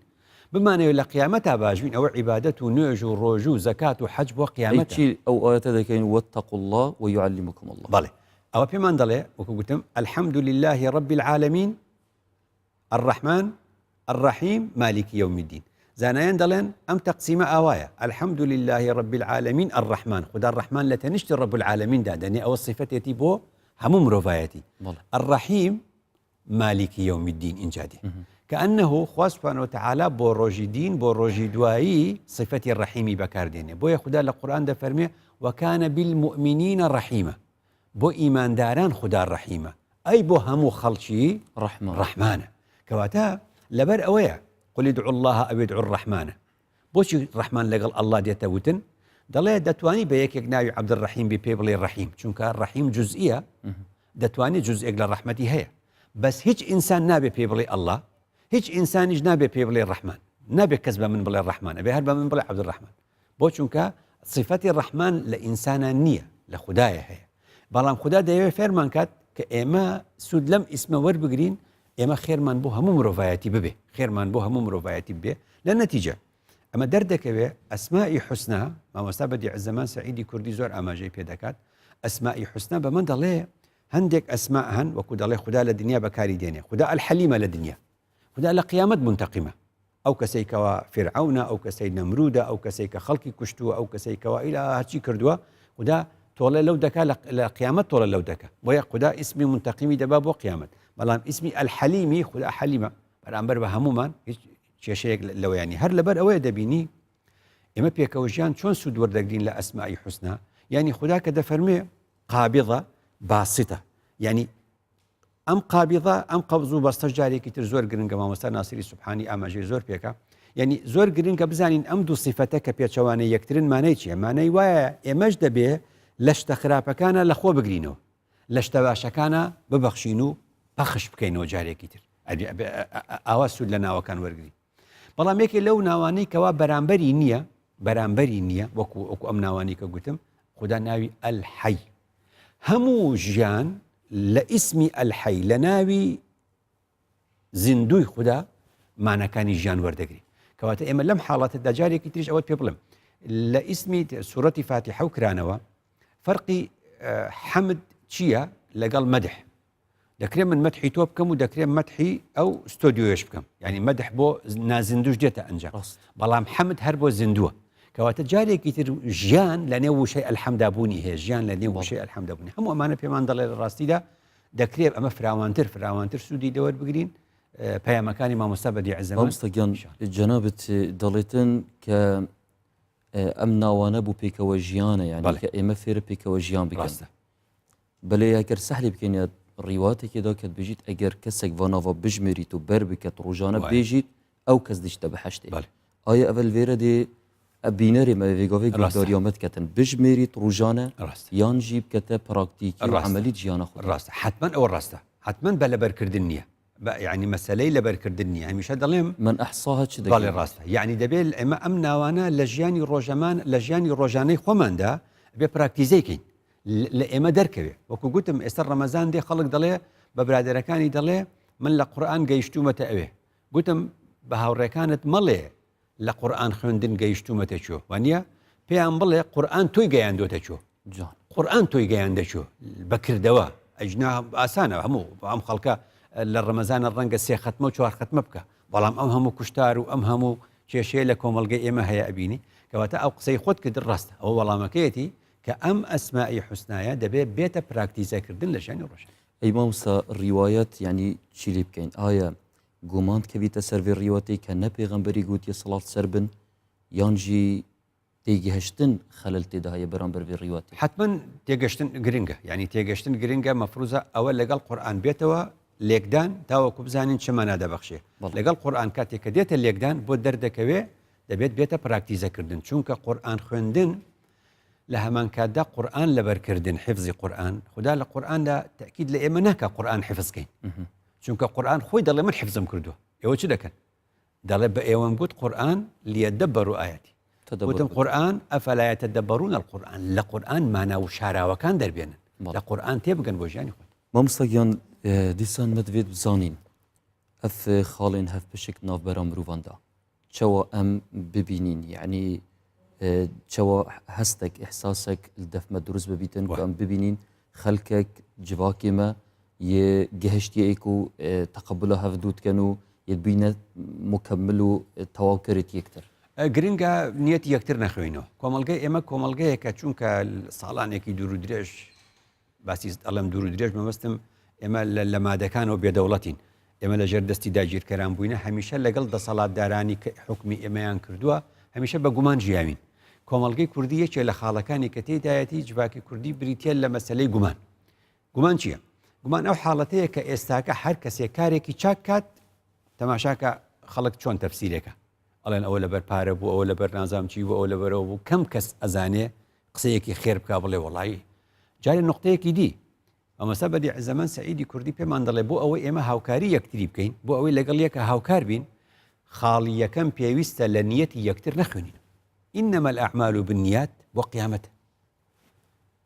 بمانەوێت لە قیامەتا باش بین ئەوە عیبادەت و نوێژ و ڕۆژوو و زەکات و حەج بۆ قیامەتە. ئەی چی ئەو ئایەتە دەکەین واتقوا اللە ویعلمکم اللە. بەڵێ ئەوە پێمان دەڵێ وەکو گوتم الحمد للە رب العالمین الرحمن الرحیم مالک یوم الدین زانایان دەڵێن ئەم تەقسیمە ئاوایە الحمد للە رب العالمین الرحمن خودا الرحمن لە تەنیشتی رب العالمین دادەنێ ئەوە سیفەتێتی بۆ هەموو مرۆڤایەتی الرحیم مالک یوم الدین ئینجا دێ کەئەنه خوا سبحانە وتعالی بۆ ڕۆژی دین بۆ ڕۆژی دوایی صفەتی ڕەحیمی بەکاردێنێ بۆیە خودا لە قورئان دەفەرمێ وکان بالمؤمنین رحیما بۆ ئیمانداران خودا ڕەحیمە ئەی بۆ هەموو خەڵکی ڕەحمانە کەواتە لەبەر ئەوەیە قل ادعوا الله او ادعوا الرحمن بۆچی ڕەحمان لەگەڵ اللە دێتە وتن؟ دەڵێ دەتوانی بە یەکێک ناوی عەبدولڕەحیم بی پێی بڵێ ڕەحیم چونکە ڕەحیم جزئیە دەتوانی جزئێک لە ڕەحمەتی هەیە بەس هیچ ئینسان نابێ پێی بڵێ اللە هیچ ئینسانیش نابێ پێی بڵێ ڕەحمان نابێ کەس بە من بڵێ ڕەحمان ئەبێ هەر بە من بڵێ عەبدولڕەحمان بۆ چونکە صفەتی ڕەحمان لە ئینسانە نییە لە خودایە هەیە بەڵام خودا دەیەوێت فێرمان کات کە ئێمە سوود لەم ئیسمە وەربگرین ئێمە خێرمان بۆ هەموو مرۆڤایەتی ببێ خێرمان بۆ هەموو مرۆڤایەتی ببێ لە نەتیجە ئەمە دەردەکەوێ ئەسمائی حوسنا مامۆستا بەدیع زەمان سەعیدی کوردی زۆر ئاماژەی پێ دەکات ئەسمائی حوسنا بە من دەڵێ هەندێک ئەسما هەن وەکو دەڵێ خودا لە دنیا بەکاری دێنێ خودا الحەلیمە لە دنیا خودا لە قیامەت مونتەقیمە ئەو کەسەی کەوا فیرعەونە ئەو کەسەی نەمرودە ئەو کەسەی کە خەڵکی کوشتووە ئەو کەسەی کەوا ئیلا هەرچی کردووە خودا تۆڵێ لەو دەکا لە قیامەت تۆڵە لەو دەکا بۆیە خودا ئیسمی منتەقیمی دەبا بۆ قیامەت بەڵام ئیسمی ئەلحەلیمی خودا حەلیمە بەرامبەر بە هەمومان هیچ کێشەیەک لەوەیانی هەر لەبەر ئەوەیە دەبینی ئێمە پێکەوە ژیان چۆن سوود وەردەگرین لە ئەسمائی حوسنا یعنی خودا کە دەفەرموێ قابضە باسطە یعنی ئەم قابیضە ئەم قەبز و بەستەش جارێکی تر زۆر گرنگە مامۆستا ناسری سوبحانی ئاماژەی زۆر پێکا یعنی زۆر گرنگە بزانین ئەم دوو سیفەتە کە پێچەوانەی یەکترن مانای چییە مانای وایە ئێمەش دەبێ لە شتە خراپەکانە لە خۆ بگرینەوە لە شتە باشەکانە ببەخشین و پەخش بکەینەوە جارێکی تر ئاوا سوود لە ناوەکان وەرگین بەڵام یەکێ لەو ناوانەی کەوا بەرامبەری نییە بەرامبەری نییە وەکو وەکو ئەم ناوانی کە گوتم خودا ناوی ئەلحەی هەموو ژیان لە ئیسمی ئەلحەی لە ناوی زیندوی خودا مانەکانی ژیان وەردەگری کەواتە ئێمە لەم حاڵەتەدا جارێکی تریش ئەوەت پێ بڵێم لە ئیسمی سوورەتی فاتیحە و کرانەوە فەرقی حەمد چییە لەگەڵ مەدح دەکرێت من مەدحی تۆ بکەم و دەکرێت مەدحی ئەو ستۆدیۆیش بکەم یعنی مەدح بۆ نازندوش دێتە ئەنجام بەڵام حەمد هەر بۆ زیندووە کەواتە جارێکی تر ژیان لە نێو وشەی ئەلحەمدا بوونی هەیە ژیان لە نێو وشەی ئەلحەمدا بوونی هەموو ئەمانە پێمان دەڵێ لە ڕاستیدا دەکرێت ئەمە فراوانتر فراوانتر سوودی لەوەر بگرین پەیامەکانی مامۆستا بەدیع زەمان مامۆستا گیان جەنابت دەڵێتن کە ئەم ناوانە بۆ پێکەوە ژیانە یان کە ئێمە فێرە پێکەوە ژیان بکەین بەلێ ئەگەر سەحلی بکەینە ڕیواتێکی دا کە بژیت ئەگەر کەسێک ڤە ناڤا بژمێریت و بەر بکەت ڕۆژانە بێژیت ئەو کەس دیشتە بەهەشتێ ئایا ئەڤ لڤێرە دێ بینەرێ مە ڤێگاڤێ گوێداریامەت کەتن بژمێریت ڕۆژانە یان ژی بکەتە پراکتیکی و عەمەلی ژیانە خۆ ڕاستە حتمما ئەوە ڕاستە حتمما بە لەبەرکردن نییە یعنی مەسلەی لەبەرکردن نییە هەمیشە دەڵێم من احصاها چ دەڵێ ڕاستە یعنی دەبێت ئێمە ئەم ناوانە لە ژیانی ڕۆژەمان لە ژیانی ڕۆژانەی خۆماندا بێ پراکتیزەی کەین لە ئێمە دەرکەوێ وەکو گوتم ئێستا ڕەمەزان دێ خەڵک دەڵێ بە برادەرەکانی دەڵێ من لە قورئان گەیشتوومەتە ئەوێ گوتم بە هاوڕێکانت مەڵێ لە قورئان خوێندن گەیشتوومەتە کوێ وانە پێیان بڵێ قورئان تۆی گەیاندۆتە کوێ قورئان تۆی گەیاندە کوێ بەکردەوە ئەجنا ئاسانە هەموو ئەم خەڵکە لە ڕەمەزانە ڕەنگە سێ خەتمە و چوار خەتمە بکە بەڵام ئەم هەموو کوشتار و ئەم هەموو کێشەیە لە کۆمەڵگەی ئێمە هەیە ئەبینی کەواتە ئەو قسەی خۆت کرد ڕاستە ئەوە وەڵامەکەیەتی کە ئەم ئەسمائی حوسنایە دەبێ بێتە پراکتیزەکردن لە ژیانی ڕۆژانە. ئەی مامۆستا ڕیوایەت یانی چی لێ بکەین ئایا گومان دکەویتە سەر ڤێ ڕیواتەی کە نە پێغەمبەری گوتیە سڵاڤ سەر بن یان ژی تێگەهشتن خەلەل تێدا هەیە بەرامبەر ڤێ ڕیواتێ؟ حەتمەن تێگەشتن گرنگە یانی تێگەشتن گرنگە مەفروزە ئەوە لەگەڵ قورئان بێتەوە لێکدان تاوەکو بزانین چ مانا دەبەخشێ لەگەڵ قورئان کاتێک کە دێتە لێکدان بۆ دەردەکەوێ دەبێت بێتە پراکتیزەکردن چونکە قورئان خوێندن. لە هەمان کاتدا قورئان لەبەرکردن حفزی قورئان خودا لە قورئاندا تەئکید لە ئێمە ناکا قورئان حفز کەین چونکە قورئان خۆی دەڵێ من حفزم کردووە ئێوە چ دەکەن دەڵێ بە ئێوەم گوت قورئان لیەدەبەرو ئایەتی وتم قورئان ئەفلا یتدبرون القرآن لە قورئان مانا و شاراوەکان دەربێنن لە قورئان تێبگەن بۆ ژیانی خۆت مامۆستا گیان دیسان مە دەبێت بزانین ئەف خاڵێن هەڤپشک ناڤبەرا مروڤاندا چەوە ئەم ببینین یعنی چەوە هەستێک ئیحساسێک دەفمە دروست ببیتن کە ئەم ببینین خەلکێک جڤاکێ مە یە گەهشتیە و تەقەبولا هەڤدوو دکەن و یە بینە مکمل و تەواوکەرێت یەکتر. گرنگە نیەتی یەکتر نەخوێینەوە. کۆمەڵگەی ئێمە کۆمەڵگەیەکە چونکە ساڵانێکی دوور و درێژ باسی ئەڵێم دوور و درێژ مەبەستم ئێمە لە مادەکانەوە بێدەوڵەتین ئێمە لە ژێر دەستی داگیرکەران بووینە هەمیشە لەگەڵ دەسەڵاتدارانی کە حکومی ئێمەیان کردووە هەمیشە بە گومان ژیاوین کۆمەڵگەی کوردی یەکێ لە خاڵەکانی کە تێدایەتی جڤاکی کوردی بریتە لە مەسلەی گومان گومان چییە؟ گومان ئەو حاڵەتەیە کە ئێستاکە هەر کەسێک کارێکی چاک کات تەماشاکە خەڵک چۆن تەفسیرێکە ئەڵێن ئەوە لەبەر پارە بوو ئەوە لەبەر نازام چی بوو ئەوە لەبەرەوە بوو کەم کەس ئەزانێ قسەیەکی خێر بکا بڵێ وەڵایی جارێ نقطەیەکی دی مامۆستا بەدیع زەمان سەعیدی کوردی پێمان دەڵێ بۆ ئەوەی ئێمە هاوکاری یەکتری بکەین بۆ ئەوەی لەگەڵ یەکە هاوکار بین خاڵی یەکەم پێویستە لە نیەتی یەکتر نەخوێنین إنما الأعمال بالنیات بۆ قیامەت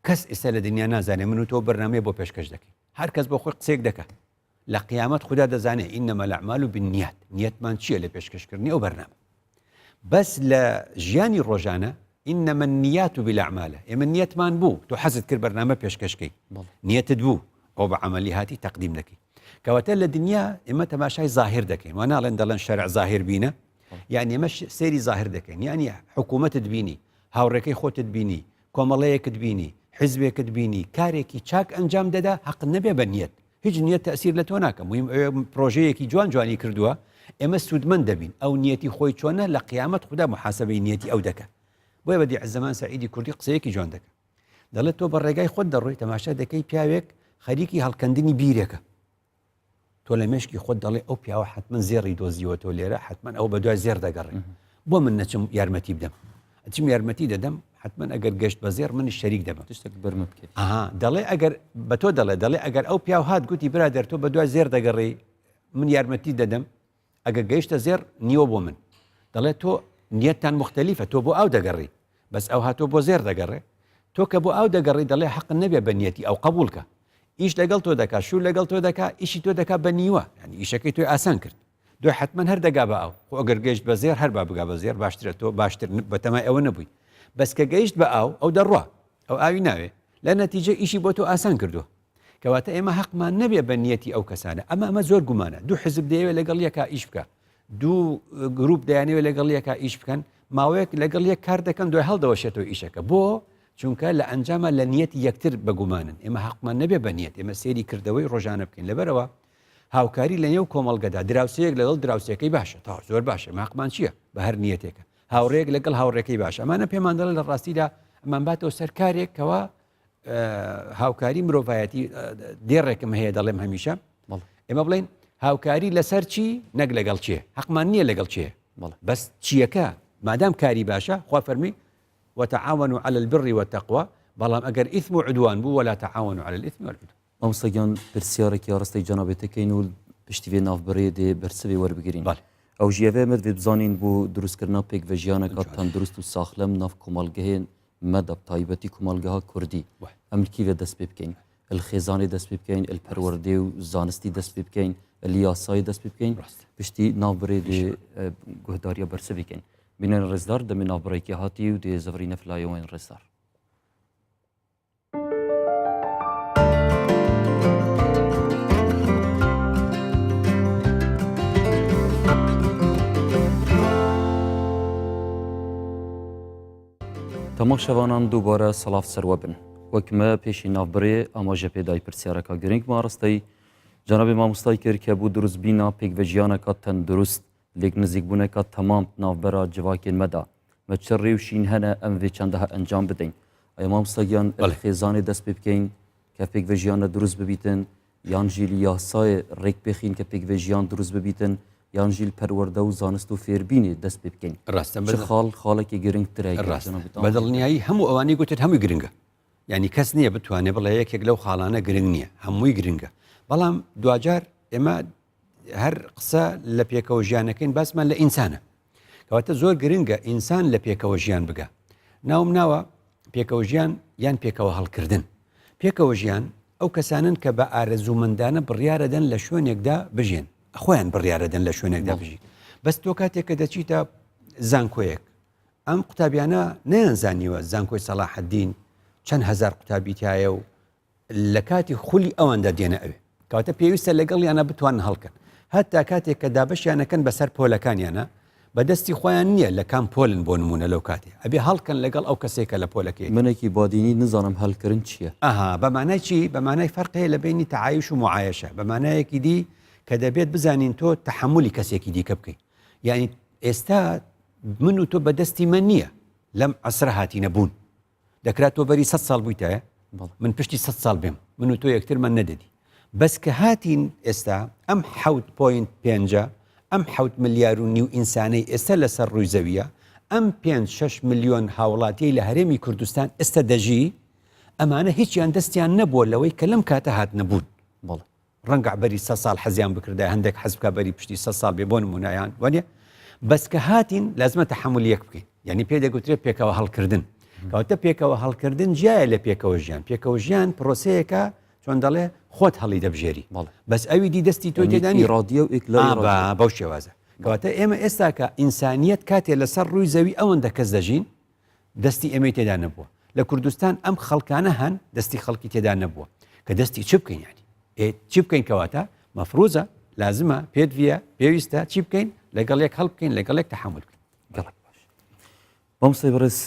کەس ئێستا لە دنیا نازانێ من و تۆ بەرنامەیە بۆ پێشکەش دەکەین هەر کەس بۆ خۆی قسەیەک دەکات لە قیامەت خودا دەزانێ إنما الأعمال بالنیات نیەتمان چییە لە پێشکەشکردنی ئەو بەرنامە بەس لە ژیانی ڕۆژانە إنما النیات بالأعمال ئێمە نیەتمان بوو تۆ حەزت کرد بەرنامە پێشکەشکەی نیەتت بوو ئەو بە عملی هاتی تەقدیم دەکەی کەواتە لە دنیا ئێمە تەماشای ظاهر دەکەین وە ناڵێن دەڵێن شەرع ظاهر بینە یعنی ئێمە سەیری ظاهر دەکەین یعنی حکوومەتت بینی هاوڕێکەی خۆتت بینی کۆمەڵەیەکت بینی حزبێکت بینی کارێکی چاک ئەنجام دەدا حەق نەبێ بە نیەت هیچ نیەت تەئسیر لە تۆ ناکە موهیم ئەوێ پرۆژەیەکی جوان جوانی کردووە ئێمە سوودمەند دەبین ئەو نیەتی خۆی چۆنە لە قیامەت خودا محاسبەی نیەتی ئەو دەکە بۆیە بەدیع زەمان سەعیدی کوردی قسەیەکی جوان دەکە دەڵێت تۆ بە ڕێگای خۆت دەڕۆی تەماشا دەکەی پیاوێک خەریکی هەڵکەندنی بیرێکە تۆ لە مێشکی خۆت دەڵێ ئەو پیاوە حتمما زێڕی دۆزیوەتەوە لێرە حتمما ئەو بە دوای زێر دەگەڕێ بۆ من نەچم یارمەتی بدەم ئەچم یارمەتی دەدەم حتمما ئەگەر گەشت بە زێڕ منیش شەریک دەبم شتێک بەرمە بکەیت ئەها دەڵێ ئەگەر بە تۆ دەڵێ دەڵێ ئەگەر ئەو پیاو هات گوتی برادەر تۆ بە دوای زێر دەگەڕێی من یارمەتی دەدەم ئەگەر گەیشتە زێڕ نیوە بۆ من دەڵێ تۆ نیەتتان مختلفە تۆ بۆ ئاو دەگەڕی بەس ئەو هاتۆ بۆ زێر دەگەڕێ تۆ کە بۆ ئاو دەگەڕی دەڵێ حەق نەبێ بە نیەتی ئەو قبولکە ئیش لەگەڵ تۆ دەکا شوو لەگەڵ تۆ دەکا ئیشی تۆ دەکا بە نیوە یعنی ئیشەکەی تۆی ئاسان کرد دوای حتمما هەر دەگا بە ئاو خۆ ئەگەر گەیشت بە زێر هەر با بگا بە زێر باشترە تۆ باشتر بەتەمای ئەوە نەبووی بەس کە گەیشت بە ئاو ئەو دەڕوا ئەو ئاوی ناوێ لە نەتیجە ئیشی بۆ تۆ ئاسان کردووە کەواتە ئێمە هەقمان نەبێ بە نیەتی ئەو کەسانە ئەمە ئەمە زۆر گومانە دوو حزب دەیەوێت لەگەڵ یەکا ئیش بکە دوو گروپ دەیانەوێت لەگەڵ یەکا ئیش بکەن ماوەیەک لەگەڵ یەک کار دەکەن دوای هەڵدەوەشێتەوە ئیشەکە بۆ چونکە لە ئەنجامە لە نیەتی یەکتر بەگومانن ئێمە حەقمان نەبێ بە نیەت ئێمە سێری کردەوەی ڕۆژانە بکەین لەبەرەوە هاوکاری لە نێو کۆمەڵگەدا دراوسەیەک لەگەڵ دراوسەکەی باشە تا زۆر باشە ماقمان چییە بە هەر نیەتێکە هاوڕێک لەگەڵ هاوڕێکەی باش ئەمانە پێمان دەڵێ لە ڕاستیدا ئەمان باتەوە سەر کارێک کەوا هاوکاری مرۆڤایەتی دێڕێکم هەیە دەڵێم هەمیشە ئێمە بڵین هاوکاری لەسەر چی نەک لەگەڵ چێ حەقمان نییە لەگەڵ چێ بەس چیەکە مادام کاری باشە خوا فەرمی وتعاونوا على البر والتقوى بەڵام ئەگەر ئیثم و عدوان بوو ولا تعاونوا على الإثم والعدوان مامۆستا گیان پرسیارێکی ئاراستەی جەنابت دەکەین و پشتی vê navbirê dê bersivê werbigirîn. بەڵێ. Ew jî ev e me divê bizanîn bo dirustkirina pêkvejiyaneka tendurist û saxlem nav komalgehên me de bi taybetî komalgeha kurdî. Em li kî ve dest pê bikeyn? Li xêzanê dest pê bikeyn, li perwerdê û zanistî dest pê bikeyn, li yasayê dest pê bikeyn. Piştî navbirê dê guhdariya bersivê keyn. Bînerên rêzdar demê navbirêkê hatî û dê zivirîne filayewên rêzdar. Temaşevanan dubare silav ser we bin. Wek me pêşî navbirê amaje pê dayî pirsiyareka giring me arasteyî cenabê mamostayî kir ke bû dirustbîna pêkvejiyaneka tendurist lêk nizîkbûneka temam navbera civakên me de. Me çi rê û şîn hene em vê çendeha encam bideyn. Aya mamosta giyan li xêzanê dest pê bikeyn ke pêkvejiyan ne dirust bibîtin yan jî li yasayê rêk pêxîn ke pêkvejiyan dirust bibîtin. یان ژی پەروەردە و زانست و فێربینێ دەست پێ بکەین؟ ڕاستە چ خاڵ خاڵێکی گرنگترە ڕاستە بە دڵنیایی هەموو ئەوانەی گوتت هەمووی گرنگە یعنی کەس نییە بتوانێت بڵێ یەکێک لەو خاڵانە گرنگ نییە هەمووی گرنگە بەڵام دواجار ئێمە هەر قسە لە پێکەوە ژیانەکەین باسمان لە ئینسانە کەواتە زۆر گرنگە ئینسان لە پێکەوە ژیان بگە ناوم ناوە پێکەوە ژیان یان پێکەوە هەڵکردن پێکەوە ژیان ئەو کەسانن کە بە ئارەزوومەندانە بڕیارەدەن لە شوێنێکدا بژێن خۆیان بڕیارەدەن لە شوێنێکدا بژین بەس تۆ کاتێک کە دەچیتە زانکۆیەک ئەم قوتابیانە نیان زانیوە زانکۆی سەڵاحەدین چەند هزار قوتابی تایە و لە کاتی خولی ئەواندا دێنە ئەوێ کەواتە پێویستە لەگەڵیانە بتوانن هەڵکەن هەتا کاتێک کە دابەشیانەکەن بەسەر پۆلەکانیانە بەدەستی خۆیان نییە لە کام پۆلن بۆ نمونە لەو کاتێ ئەبێ هەڵکەن لەگەڵ ئەو کەسێکە لە پۆلەکەی منێکی بادینی نزانم هەلکردن چییە؟ ئەها بە مانای چی؟ بە مانای فەرق هەیە لە بینی تەعایش و معایشە بە مانایەکی دی کە دەبێت بزانین تۆ تەحەمولی کەسێکی دیکە بکەیت یعنی ئێستا من و تۆ بەدەستی من نییە لەم عەسرە هاتینە بوون دەکرا تۆ بەری سە ساڵ بوویتایە من پشتی سە ساڵ بێم من و تۆ یەکترمان نەدەدی بەس کە هاتین ئێستا ئەم حوت point پێنجە ئەم حوت ملیار و نیو ئینسانەی ئێستا لەسەر ڕووی زەویە ئەم پێنج شەش ملیۆن هاوڵاتیەی لە هەرێمی کوردستان ئێستا دەژی ئەمانە هیچیان دەستیان نەبووە لەوەی کە لەم کاتە هاتنەبوون بەڵێ. ڕەنگە بەری سە ساڵ حەزیان بکردای هەندێک حەز بکا بەری پشتی سە ساڵ بێ بۆ نمونایان وانە بەس کە هاتین لازمە تەحمل یەک بکەین یعنی پێ دەگوترێت پێکەوە هەڵکردن کەواتە پێکەوە هەڵکردن جیایە لە پێکەوە ژیان پێکەوە ژیان پرۆسەیەکە چۆن دەڵێ خۆت هەڵی دەبژێری بەس ئەوی دی دەستی تۆ تێدانی ڕادیە و ئیکلا بەو شێوازە کەواتە ئێمە ئێستاکە ئینسانیەت کاتێ لەسەر ڕووی زەوی ئەوەندە کەس دەژین دەستی ئێمەی تێدا نەبووە لە کوردستان ئەم خەڵکانە هەن دەستی خەڵکی تێدا نەبووە کە دەستی چ بکەین ینی ئێ چی بکەین کەواتە مەفروزە لازمە پێدویە پێویستە چی بکەین لەگەڵ یەک هەڵ بکەین لەگەڵ یەک تەحمل بکەین گەڵک باش مامۆستای بەڕێز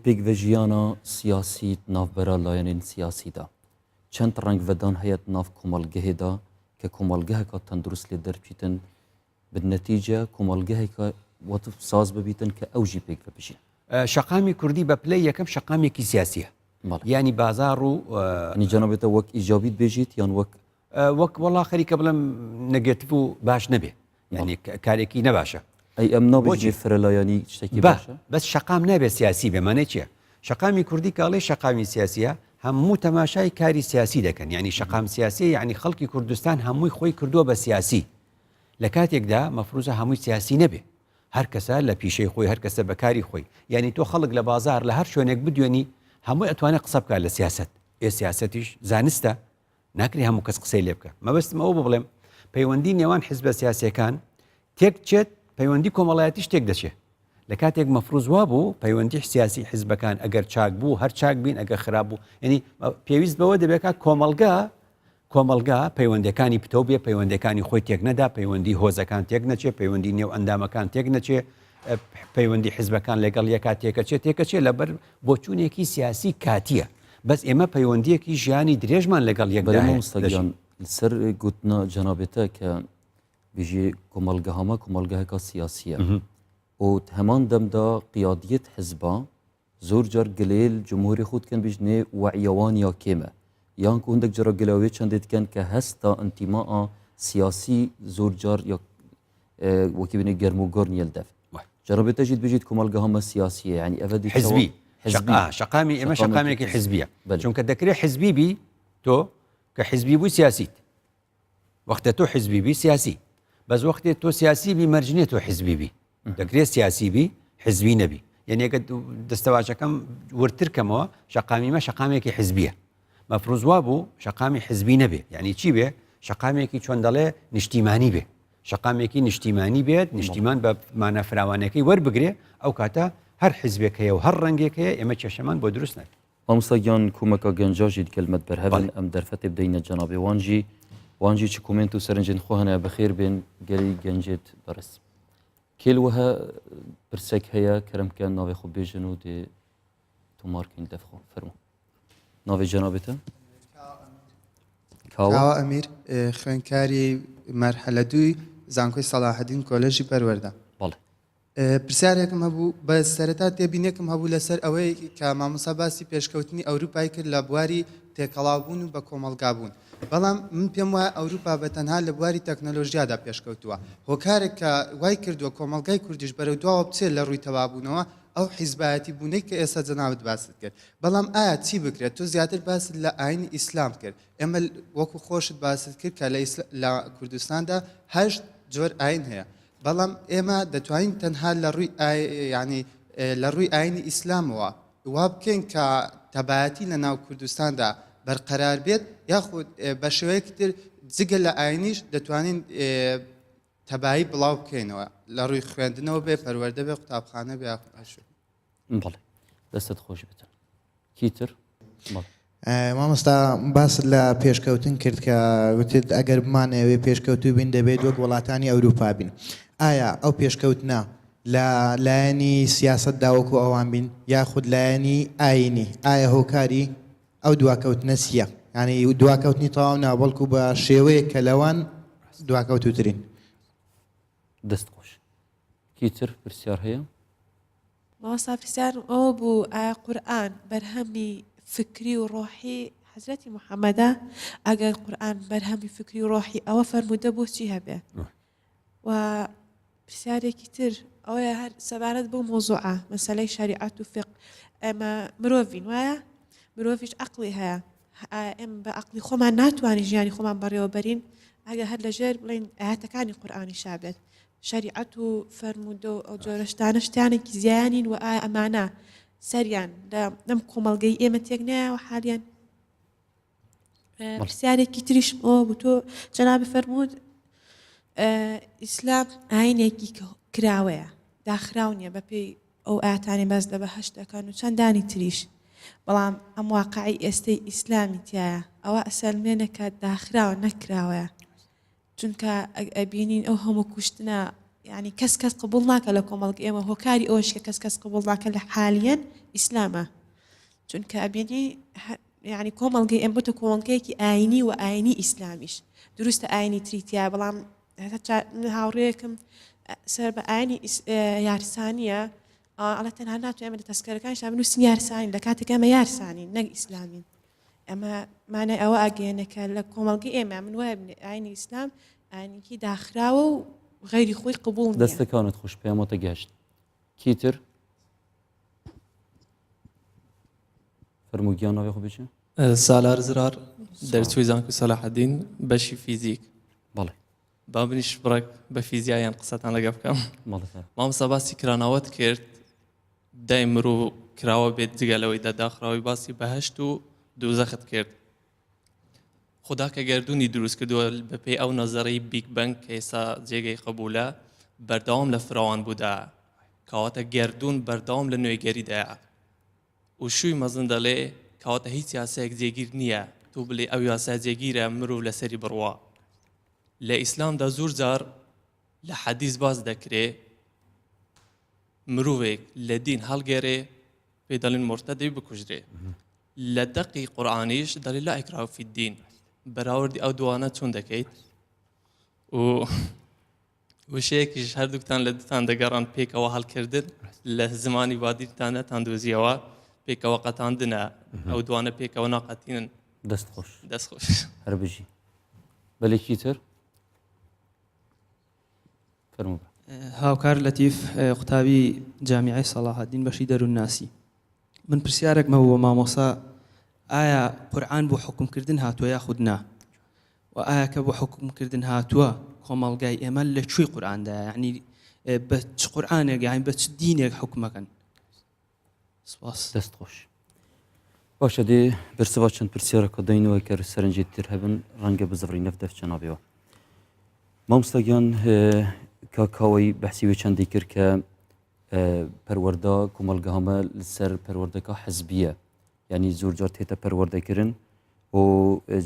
پێکڤەژیانە سیاسی ناوبەرا لایەنên سیاسیدا چەند ڕەنگڤەدان هەیە ناو کۆمەڵگەهێدا کە کۆمەڵگەهەکە تەندروست لێ دەربچیتن بالنتیجە کۆمەڵگەهێکە وەتف ساز ببیتن کە ئەو ژی پێکڤە بژین. شەقامی کوردی بە پلەی یەکەم شەقامێکی سیاسیە یانی بازاڕ و یانی جەنابتە وەک ئیجابیت بێژیت یان وەک وەک وەڵا خەریکە بڵێم نەگێتڤ و باش نەبێ یعنی کارێکی نەباشە. ئەی ئەم نابێژێ فرەلایەنی شتێکی باشە؟ بەس شەقام نابێت سیاسی بێ مانای چییە؟ شەقامی کوردی کاڵی شەقامی سیاسیە هەموو تەماشای کاری سیاسی دەکەن یعنی شەقام سیاسی یعنی خەڵکی کوردستان هەمووی خۆی کردووە بە سیاسی لە کاتێکدا مەفروزە هەمووی سیاسی نەبێ هەر کەسە لە پیشەی خۆی هەر کەسە بە کاری خۆی یانی تۆ خەڵک لە بازار لە هەر شوێنێک بدوێنی هەمووی ئەتوانێت قسە بکات لە سیاست ئێ سیاسەتیش زانستە ناکرێ هەموو کەس قسەی لێ بکە مەبەستم ئەوە بڵێم پەیوەندی نێوان حزبە سیاسەکان تێک چێت پەیوەندی کۆمەڵایەتیش تێک دەچێت لە کاتێک مەفروز وابوو پەیوەندی سیاسی حزبەکان ئەگەر چاک بوو هەر چاک بین ئەگەر خراپ بوو یعنی پێویست بەوە دەبێت کۆمەڵگا کۆمەڵگا پەیوەندەکانی پتەو بێ پەیوەندەکانی خۆی تێک نەدا پەیوەندی هۆزەکان تێک نەچێ پەیوەندی نێو ئەندامەکان تێک نەچێ پەیوەندی حزبەکان لەگەڵ یەکا تێکەچێ تێکەچێ لەبەر بۆچوونێکی سیاسی کاتیە بەس ئێمە پەیوەندیەکی ژیانی درێژمان لەگەڵ یەکدا هەیە. لەسەر گوتنا جەنابێتە کە بژی کۆمەڵگەهامە کۆمەڵگەهەکە سیاسیە و هەمان دەمدا قیادیت حزبا زۆر جار گلەیل جمهوری خو دکەن بیژنێ وەعیە وان یا کێمە یان کو هندک جارا گلە وێ چەندێ دکەن کە هەستا ئنتیماء سیاسی زۆر جار یا وەکی بنێ گەرم و گوڕ نیە لدەف جربێ تەژید بژیت کۆمەڵگەها مە سیاسیە یعنی ئەڤە دی حزبی حزبی شەقامی ئێمە شەقامێکی حزبیە چونکە دەکرێت حزبی بی تۆ کە حزبی بوو سیاسیت وەختە تۆ حزبی بی سیاسی بەس وەختێ تۆ سیاسی بی مەرج نییە تۆ حزبی بی دەکرێت سیاسی بی حزبی نەبی یعنی ئەگەر دەستەواژەکەم وردتر کەمەوە شەقامی مە شەقامێکی حزبیە مەفروز وا بوو شەقامی حزبی نەبێ یعنی چی بێ شەقامێکی چۆن دەڵێ نیشتیمانی بێ شەقامێکی نیشتیمانی بێت نیشتیمان بە مانە فراوانەکەی وەربگرێ ئەو کاتە هەر حزبێک هەیە و هەر ڕەنگێک هەیە ئێمە کێشەمان بۆ دروست نەبێت مامۆستا گیان کومەکا گەنجا ژی دگەل مەت بەرهەڤن ئەم دەرفەتێ بدەینە جەنابێ وان ژی وان ژی چ کۆمێنت و سەرنجێن خۆ هەنە بەخێر بێن گەلی گەنجێت بەڕێز کێل وەها پرسێک هەیە کەرم بکەن ناوێ خۆ بێژن و دێ تۆمارکەین دەف خۆ فەرموو ناوێ جەنابێتە کاوە ئەمیر خوێنکاری مەرحەلە دووی زانکۆی سەڵاحەدین کۆلێژی پەروەردە بەڵێ پرسیارێکم هەبوو بە سەرەتا تێبینێکم هەبوو لەسەر ئەوەی کە مامۆستا باسی پێشکەوتنی ئەوروپای کرد لە بواری تێکەڵاوبوون و بە کۆمەڵگابوون. بەڵام من پێم وایە ئەوروپا بە تەنها لە بواری تەکنەلۆژیادا پێشکەوتووە. هۆکارێک کە وای کردووە کۆمەڵگای کوردیش بەرەو دواوە بچێت لە ڕووی تەبابوونەوە ئەو حیزبایەتی بوونەی کە ئێستا جەنابت باست کرد. بەڵام ئایا چی بکرێت؟ تۆ زیاتر باست لە ئاینی ئیسلام کرد. ئێمە وەکو خۆشت باست کرد کە لە کوردستاندا هەشت جۆر ئاین هەیە. بەڵام ئێمە دەتوانین تەنها لە ڕووی یانی لە ڕووی ئاینی ئیسلامەوە وا بکەین کە تەبایەتی لە ناو کوردستاندا بەرقەرار بێت یاخود بە شێوەیەکی تر جگە لە ئاینیش دەتوانین تەبایی بڵاو بکەینەوە لە ڕووی خوێندنەوە بێ پەروەردە بێ قوتابخانە بێ یاخود هەر شوێن. بەڵێ دەستت خۆش بێتن کیتر مامۆستا باست لە پێشکەوتن کرد کە وتت ئەگەر بمانەوێ پێشکەوتوو بین دەبێت وەک وڵاتانی ئەوروپا بین ئایا ئەو پێشکەوتنە لە لایەنی سیاسەتدا وەکو ئەوان بین یاخود لایەنی ئاینی ئایا هۆکاری ئەو دواکەوتنە چییە یعنی دواکەوتنی تەواو نا بەڵکو بە شێوەیەک کە لەوان دواکەوتوترین دەست خۆش کیتر پرسیار هەیە؟ مامۆستا پرسیارم ئەوە بوو ئایا قورئان بەرهەمی فکری و ڕۆحی حەزرەتی محەممەدە؟ ئەگەر قورئان بەرهەمی فکری و ڕۆحی ئەوە فەرموودە بۆچی هەبێ؟ و پرسیارێکی تر ئەوەیە هەر سەبارەت بەو مۆزوعە مەسەلەی شەریعەت و فقه ئێمە مرۆڤین وایە مرۆڤیش عەقڵی هەیە ئایا ئێمە بە عەقڵی خۆمان ناتوانین ژیانی خۆمان بەڕێوە بەرین ئەگەر هەر لەژێر بڵێین ئاەتەکانی قورئانی شابێت شەریعەت و فەرموودە و ئەو جۆرە شتانە شتانێکی زیانین و ئایا ئەمانە سەریان لە لەم کۆمەڵگەی ئێمە تێک نایەوە حالیان پرسیارێکی تریشم ئەوە بوو تۆ جەنابی فەرمووت ئیسلام ئاینێکی کراوەیە داخراو نییە بەپێی ئەو ئاتانی باس لە بەهشت دەکەن و چەندانی تریش بەڵام ئەم واقعی ئێستەی ئیسلامی تایە ئەوە ئەسەلمێنە کە داخراوە نەکراوەیە چونکە ئەبینین ئەو هەموو کوشتنە یعنی کەس کەس قبول ناکە لە کۆمەڵگە ئێمە هۆکاری ئەوش کە کەس کەس قبول ناکە لە حالیەن ئیسلامە چونکە ئەبینی یعنی کۆمەڵگەی ئێم بۆتە کۆمەڵگەیەکی ئاینی و ئاینی ئیسلامیش دروستە ئاینی تریتیا بەڵام هاوڕێکم سەر بە ئاینی یارسانیە ئەڵێ تەنها ناتوانین ئێمە لە تەسکەرەکانیشدا بنووسین یارسانی لە کاتێک ئێمە یارسانین نەک ئیسلامین ئەمە مانای ئەوە ئەگەیەنێ کە لە کۆمەڵگەی ئێمە من وایە ئاینی ئیسلام ئاینێکی داخراوە و غەیری خۆی قبوڵ نییە. دەستەکانت خۆش پەیامەتە گەشت کیتر فەرموو گیان ناوی خۆ بچێ سالار زرار دەرچووی زانکۆی سەلاحەدین بەشی فیزیک بەڵێ با منیش بڕێک بە فیزیایان قسەتان لەگە بکەم مامۆستا باسی کرانەوەت کرد دای مرۆڤ کراوە بێت جگە لەوەی دە داخراوی باسی بەهشت و دوزەخت کرد خدا کە گردردونی دروست کردووە بەپێی ئەو نەزەرەی Big Bang کە ئێستا جێگەی قبولە بەردەوام لە فراوان بوودا کەواتە گردردون بەردەوام لە نوێگەریدایە و شووی مەزن دەڵێ کەواتە هیچ یاسایەک جێگیر نییە تۆ بلێ ئەو یاسا جێگیرە مرۆڤ لەسەری بڕوا لە ئیسلامدا زۆر جار لە حەدیس باس دەکرێ مرۆڤێک لە دین هەڵگەرێ پێی دەڵێن مورتەدی بکوژرێ لە دەقی قورئانیش دەڵێ لا ئیکراه فی الدین بەراوردی ئەو دوانە چۆن دەکەیت و وشەیەکیش هەردووکتان لە دوتان دەگەڕان پێکەوە هەڵکردن لە زمانی بادیرتان نەتان دۆزیەوە پێکەوە قەتاندنە ئەو دوانە پێکەوە ناقەتینن دەست خۆش دەست خۆش هەر بژی بەلێکی تر فەرموو برا. هاوکار لەتیف قوتابی جامیعەی سەڵاحەدین بەشی دەروونناسی من پرسیارێکم هەبوو بۆ مامۆسا ئایا قورعان بۆ حوکم کردن هاتووە یاخود نا و ئایا کە بۆ حوکم کردن هاتووە کۆمەڵگای ئێمە لە کوێی قورعاندایە یعنی بە چ قورعانێک یان بە چ دینێک حوکمەکەن سپاس. دەست خۆش. باشە دێ برسەوە چەند پرسیارەکە دەینەوە کە سەرنجی تر هەبن ڕەنگە بزڕی نەف دەف چەنابەوە مامۆستا گیان کاکاوەی بەحسی وێ چەندی کرد کە پەروەردە کۆمەڵگەهامە لەسەر پەروەردەکە حزبیە یعنی زۆر جار تێتە پەروەردەکردن و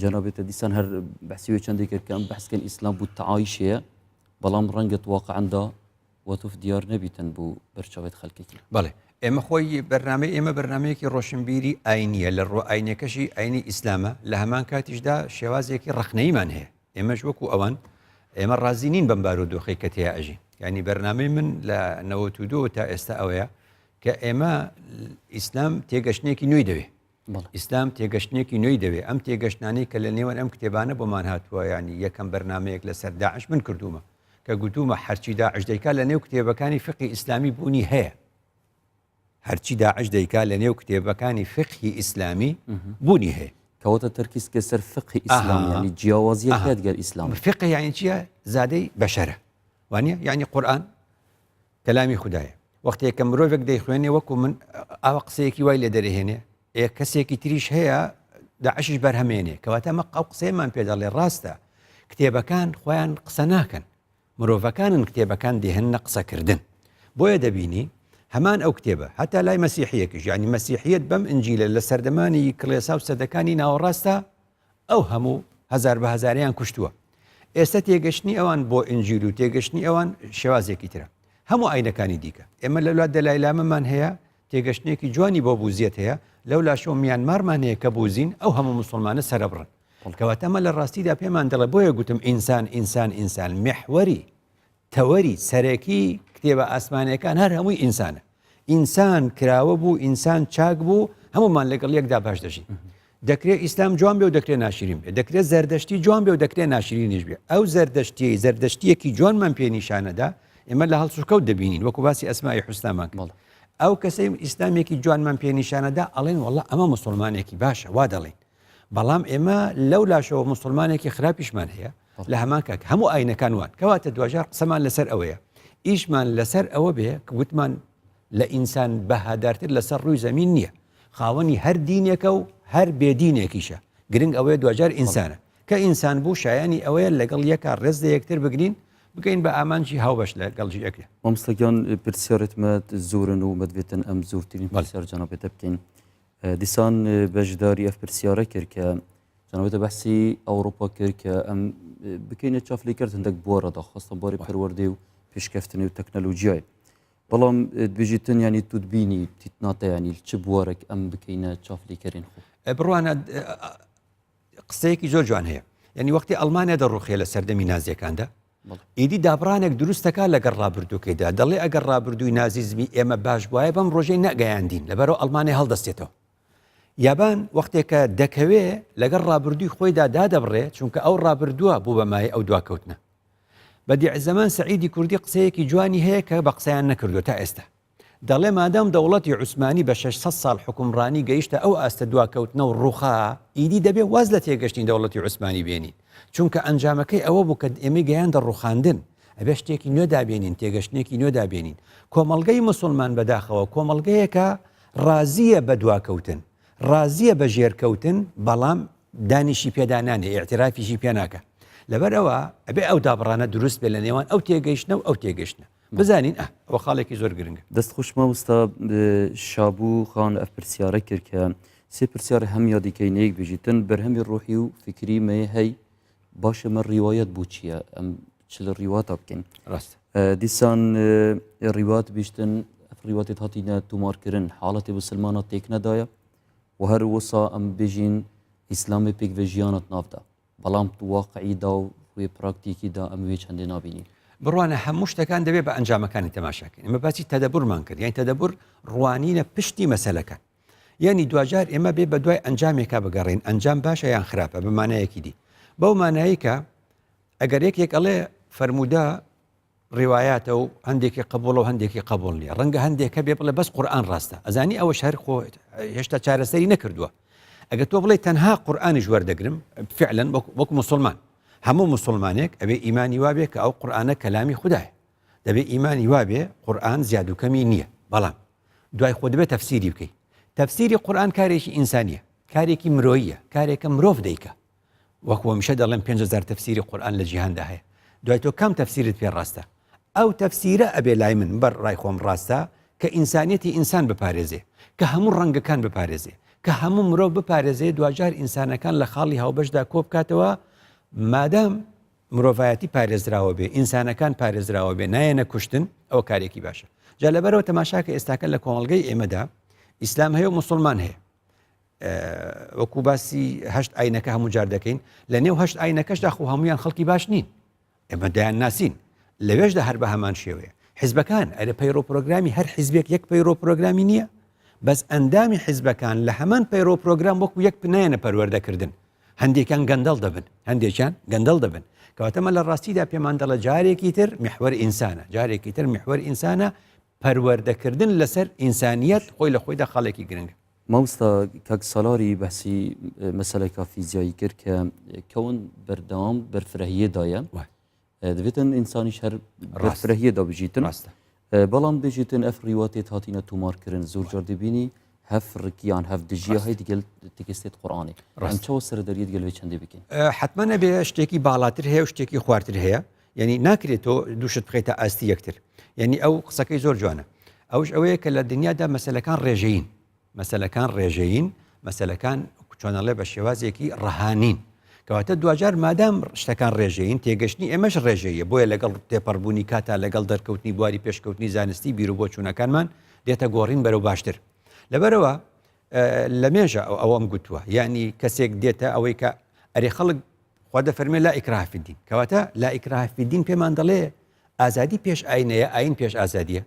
جەنابێتە دیسان هەر بەحسی وێ چەندی کرد کە ئەم بەحسکەن ئیسلام بوو تەعایشەیە بەڵام ڕەنگە واقعەندا وەتوف دیار نەبیتن بوو بەرچاوێت خەلکێکی. بەڵێ ئێمە خۆی بەرنامەی ئێمە بەرنمەیەکی ڕۆشنبیری ئاینیە لە ڕووە ئاینەکەشی ئاینی ئیسلامە لە هەمان کاتیشدا شێوازێکی ڕەخنەیمان هەیە ئێمەش وەکو ئەوان ئێمە ڕازی نین بەم بارودۆخەی کە تێیا ئەژین یعنی بەرنامەی من لە 92 تا ئێستا ئەوەیە کە ئێمە ئیسلام تێگەشتنێکی نوێی دەوێ. ئیسلام تێگەشتنێکی نوێی دەوێ ئەم تێگەشتنانەی کە لە نێوان ئەم کتێبانە بۆمان هاتووە ینی یەکەم بەرنمەیەک لەسەر داعش من کردوومە کە گوتومە هەرچی داعش دەیکا لە نێو کتێبەکانی فقی ئیسلامی بوونی هەیە هەرچی داعش دەیکا لە نێو کتێبەکانی فقهی ئیسلامی بوونی هەیە. کەواتە تەرکیز کە سەر فقهی ئیسلام یانی جیاوازیەک هەیە گەر ئیسلام. فقه یانی چییە؟ زادەی بەشەرە وانە یانی قورئان کەلامی خودایە وەختێک کە مرۆڤێک دەیخوێنێ وەکو من ئاوا قسەیەکی وای لێ دەرهێنێ ئێ کەسێکی تریش هەیە داعشیش بەرهەمێنێ کەواتە ئەمە ئەو قسەیەمان پێ دەڵێ ڕاستە کتێبەکان خۆیان قسە ناکەن مرۆڤەکانن کتێبەکان دێهێننە قسەکردن. بۆیە دەبینی هەمان ئەو کتێبە هەتا لای مەسیحییەکیش یانی مەسیحییەت بەم ئنجیلە لە سەردەمانی کڵێسا و سەدەکانی ناوەڕاستدا ئەو هەموو هەزار بە هەزاریان کوشتووە. ئێستا تێگەشتنی ئەوان بۆ ئنجیل و تێگەشتنی ئەوان شێوازێکی ترە. هەموو ئاینەکانی دیکە. ئێمە لەولا دەلایلامەمان هەیە تێگەشتنێکی جوانی بۆ بوزیەت هەیە، لەو لاشەوە میانمارمان هەیە کە بوزین ئەو هەموو موسڵمانە سەرەبڕن. کەواتە ئەمە لە ڕاستیدا پێمان دەڵێ بۆیە گوتم ئینسان ئینسان ئینسان میحوەری تەوەری سەرەکی کتێبە ئاسمانەکان هەر هەمووی ئینسانە. ئینسان کراوە بوو ئینسان چاک بوو هەمومان لەگەڵ یەکدا باش دەژین. دەکرێت ئیسلام جوان بێ و دەکرێت ناشرین بێ دەکرێت زەردەشتی جوان بێ و دەکرێت ناشرینیش بێ ئەو زەردەشتیەی زەردەشتیەکی جوانمان پێ نیشانەدا ئێمە لە هەڵسوکەوت دەبینین وەکو باسی ئەسمائی حوسنامان کرد ئەو کەسەی ئیسلامێکی جوانمان پێ نیشانەدا ئەڵێن وەڵا ئەمە مسلمانێکی باشە وا دەڵێن بەڵام ئێمە لەو لاشەوە مسلمانێکی خراپیشمان هەیە لە هەمان کات هەموو ئاینەکان وان کەواتە دواجار قسەمان لەسەر ئەوەیە ئیشمان لەسەر ئەوە بێ کە وتمان لە ئینسان بەهادارتر لەسەر ڕووی زەمین نییە خاوەنی هەر دینێکە و هەر بێدینێکیشە گرنگ ئەوەیە دواجار ئینسانە کە ئینسان بوو شایانی ئەوەیە لەگەڵ یەکا ڕێز لە یەکتر بگرین بگەین بە ئامانجی هاوبەش لەگەڵ یەکتر. مامۆستا گیان پرسیارت مە زۆرن و مەدوێتن ئەم زۆرترین پرسیار جەنابێتە بکەین دیسان بەشداری ئەف پرسیارە کرد کە جەنابێتە بەحسی ئەوروپا کرد کە ئەم بکەینە چافلی کرد هەندێک بۆرە داخواستە بۆری پەروەردەی و پێشکەفتنی و تەکنەلۆژیای بەڵام دبێژیتن یانی تو دبینی تیتناتە یانی چ بوارێک ئەم بکەینە چافلیکەرین خۆ بڕوانە قسەیەکی زۆر جوان هەیە یعنی وەختی ئەڵمانیا دەڕوخێ لە سەردەمی نازیەکاندا ئیدی دابڕانێک دروستەکە لەگەڵ ڕابردووکەیدا دەڵێ ئەگەر ڕابردووی نازیزمی ئێمە باش بواە بەم ڕۆژەی نەگەیاندین لەبەرەوە ئەڵمانیا هەڵدەستێتەوە یابان وەختێکە دەکەوێ لەگەڵ ڕابردووی خۆیدا دادەبڕێ چونکە ئەو ڕابردووە بوو بە مایەی ئەو دواکەوتنە. بەدیعزەمان سەعیدی کوردی قسەیەکی جوانی هەیە کە بە قسەیان نەکردووە تا ئێستا. دەڵێ مادام دەوڵەتی عوسمانی بە 600 ساڵ حوکمڕانی گەیشتە ئەو ئاستە دواکەوتنە و ڕووخا ئیدی دەبێ واز لە تێگەشتنی دەوڵەتی عوسمانی بێنین چونکە ئەنجامەکەی ئەوە بوو کە ئێمەی گەیاندە ڕووخاندن ئەبێ شتێکی نوێ دابێنین تێگەشتنێکی نوێ دابێنین کۆمەڵگەی موسڵمان بەداخەوە کۆمەڵگەیەکە ڕازییە بە دواکەوتن، ڕازییە بە ژێرکەوتن، بەڵام دانیشی پێدا نانێ، ئیعترافیشی پێ ناکا. لەبەر ئەوە ئەبێ ئەو دابڕانە دروست بێ لە نێوان ئەو تێگەیشتنە و ئەو تێگەیشتنە. بزانین ئە، ئەوە خاڵێکی زۆر گرنگە. دەست خوش مامۆستا شابوو خان ئەف پرسیارە کرد کە سێ پرسیار هەم یادی کەی نەیک بژیتن بەرهەمی ڕۆحی و فکری مێ هەی باشە مە ڕیوایەت بۆ چییە ئەم چ لە ڕیواتا بکەین ڕاست دیسان ڕیوات بیشتن ڕیواتێت هاتینە تومارکردن حاڵەتی مسلمانە تێک نەدایە و هەر وسا ئەم بژین ئیسلامی پێکوە ژیانت ناودا بەڵام تو واقعیدا و ڕووی پراکتیکیدا ئەم وێ چەندێ نابینین بڕوانە هەموو شتەکان دەبێت بە ئەنجامەکانی تەماشاکەین ئمە باسی تەدەبورمان کرد یان تەدەبور ڕوانینە پشتی مەسەلەکان یانی دواجار ئێمە بێ بە دوای ئەنجامێکا بگەڕێین ئەنجام باشە یان خراپە بە مانایەکی دی بەو مانایی کە ئەگەر یەکێک ئەڵێ فەرموودە ڕیوایاتە و هەندێکی قبوڵە و هەندێکی قبول نییە ڕەنگە هەندێک هەبێ بڵێ بەس قورئان ڕاستە ئەزانی ئەوەش هەر خۆ هێشتا چارەسەری نەکردووە ئەگەر تۆ بڵێ تەنها قورئانیش وەردەگرم فعلا وەک مسلمان هەموو مسلمانێک ئەبێ ئیمانی وابێ کە ئەو قورئانە کەلامی خودایە دەبێ ئیمانی وابێ قورئان زیاد و کەمی نییە بەڵام دوای خۆ دەبێت تەفسیری بکەی تەفسیری قورئان کارێکی ئینسانیە کارێکی مرۆییە کارێکە مرۆڤ دەیکا وەکو هەمیشە دەڵێم 5000 تەفسیری قورئان لە جیهاندا هەیە دوای تۆ کام تەفسیرت پێ ڕاستە ئەو تەفسیرە ئەبێ لای من بەر ڕای خۆم ڕاستە کە ئینسانیەتی ئینسان بپارێزێ کە هەموو ڕەنگەکان بپارێزێ کە هەموو مرۆڤ بپارێزێ دواجار ئینسانەکان لە خاڵی هاوبەشدا کۆبکاتەوە مادام مرۆڤایەتی پارێزراوە بێ، ئینسانەکان پارێزراوە بێ، نایەنە کوشتن، ئەوە کارێکی باشە. جا لەبەرەوە تەماشاکە ئێستاکە لە کۆمەڵگەی ئێمەدا ئیسلام هەیە و مسلمان هەیە. وەکو باسی هەشت ئاینەکە هەموو جار دەکەین لە نێو هەشت ئاینەکەشدا خۆ هەمویان خەڵکی باش نین ئێمە دەیان ناسین لەوێشدا هەر بە هەمان شێوەیە حزبەکان ئەرێ پەیڕۆ پرۆگرامی هەر حزبێک یەک پەیڕۆ پرۆگرامی نییە؟ بەس ئەندامی حیزبەکان لە هەمان پەیڕەو پرۆگرام وەکو یەک نایەنە پەروەردەکردن. هەندێکیان گەندەڵ دەبن، هەندێکیان گەندەڵ دەبن. کەواتە ئەمە لە ڕاستیدا پێمان دەڵێ جارێکی تر میحوەر ئینسانە، جارێکی تر میحوەر ئینسانە، پەروەردەکردن لەسەر ئینسانیەت خۆی لە خۆیدا خاڵێکی گرنگە. مامۆستا کاک سالاری بەحسی مەسەلەکە فیزیایی کرد کە کەون بەردەوام بەرفرەهیە دایە دەبێتن ئینسانیش هەر بەرفرەهیە دا بژیتن ڕاستە بەڵام بژیتن ئەف ڕیواتێت هاتینە تۆمارکردن زۆر جار دەبینی هەف ڕکیان هەف دژیە هەی دیگەل تکستێت قورآانی ڕاست چەوە سەر دەریت گەل چەندی بکەین حتمما نەبێ شتێکی باڵاتر هەیە و شتێکی خوارتر هەیە یعنی ناکرێت تۆ دووشت بخیتە ئاستی یەکتر یعنی ئەو قسەکەی زۆر جوانە ئەوش ئەوەیە کە لە دنیادا مەسلەکان ڕێژەین مەسەلەکان ڕێژەیین، مەسەلەکان چۆن ئەڵێ بە شێوازێکی ڕەها نین. کەواتە دواجار مادام شتەکان ڕێژەیین، تێگەشتنی ئێمەش ڕێژەییە، بۆیە لەگەڵ تێپەڕبوونی کاتا لەگەڵ دەرکەوتنی بواری پێشکەوتنی زانستی بیروبۆچوونەکانمان دێتە گۆڕین بەرەو باشتر. لەبەرئەوە لەمێژە ئەوەم گوتووە، یانی کەسێک دێتە ئەوەی کە ئەرێ خەڵک خوا دەفەرمێ لا ئیکراه فی الدین، کەواتە لا ئیکراه فی الدین پێمان دەڵێ ئازادی پێش ئاینە یا ئاین پێش ئازادیە؟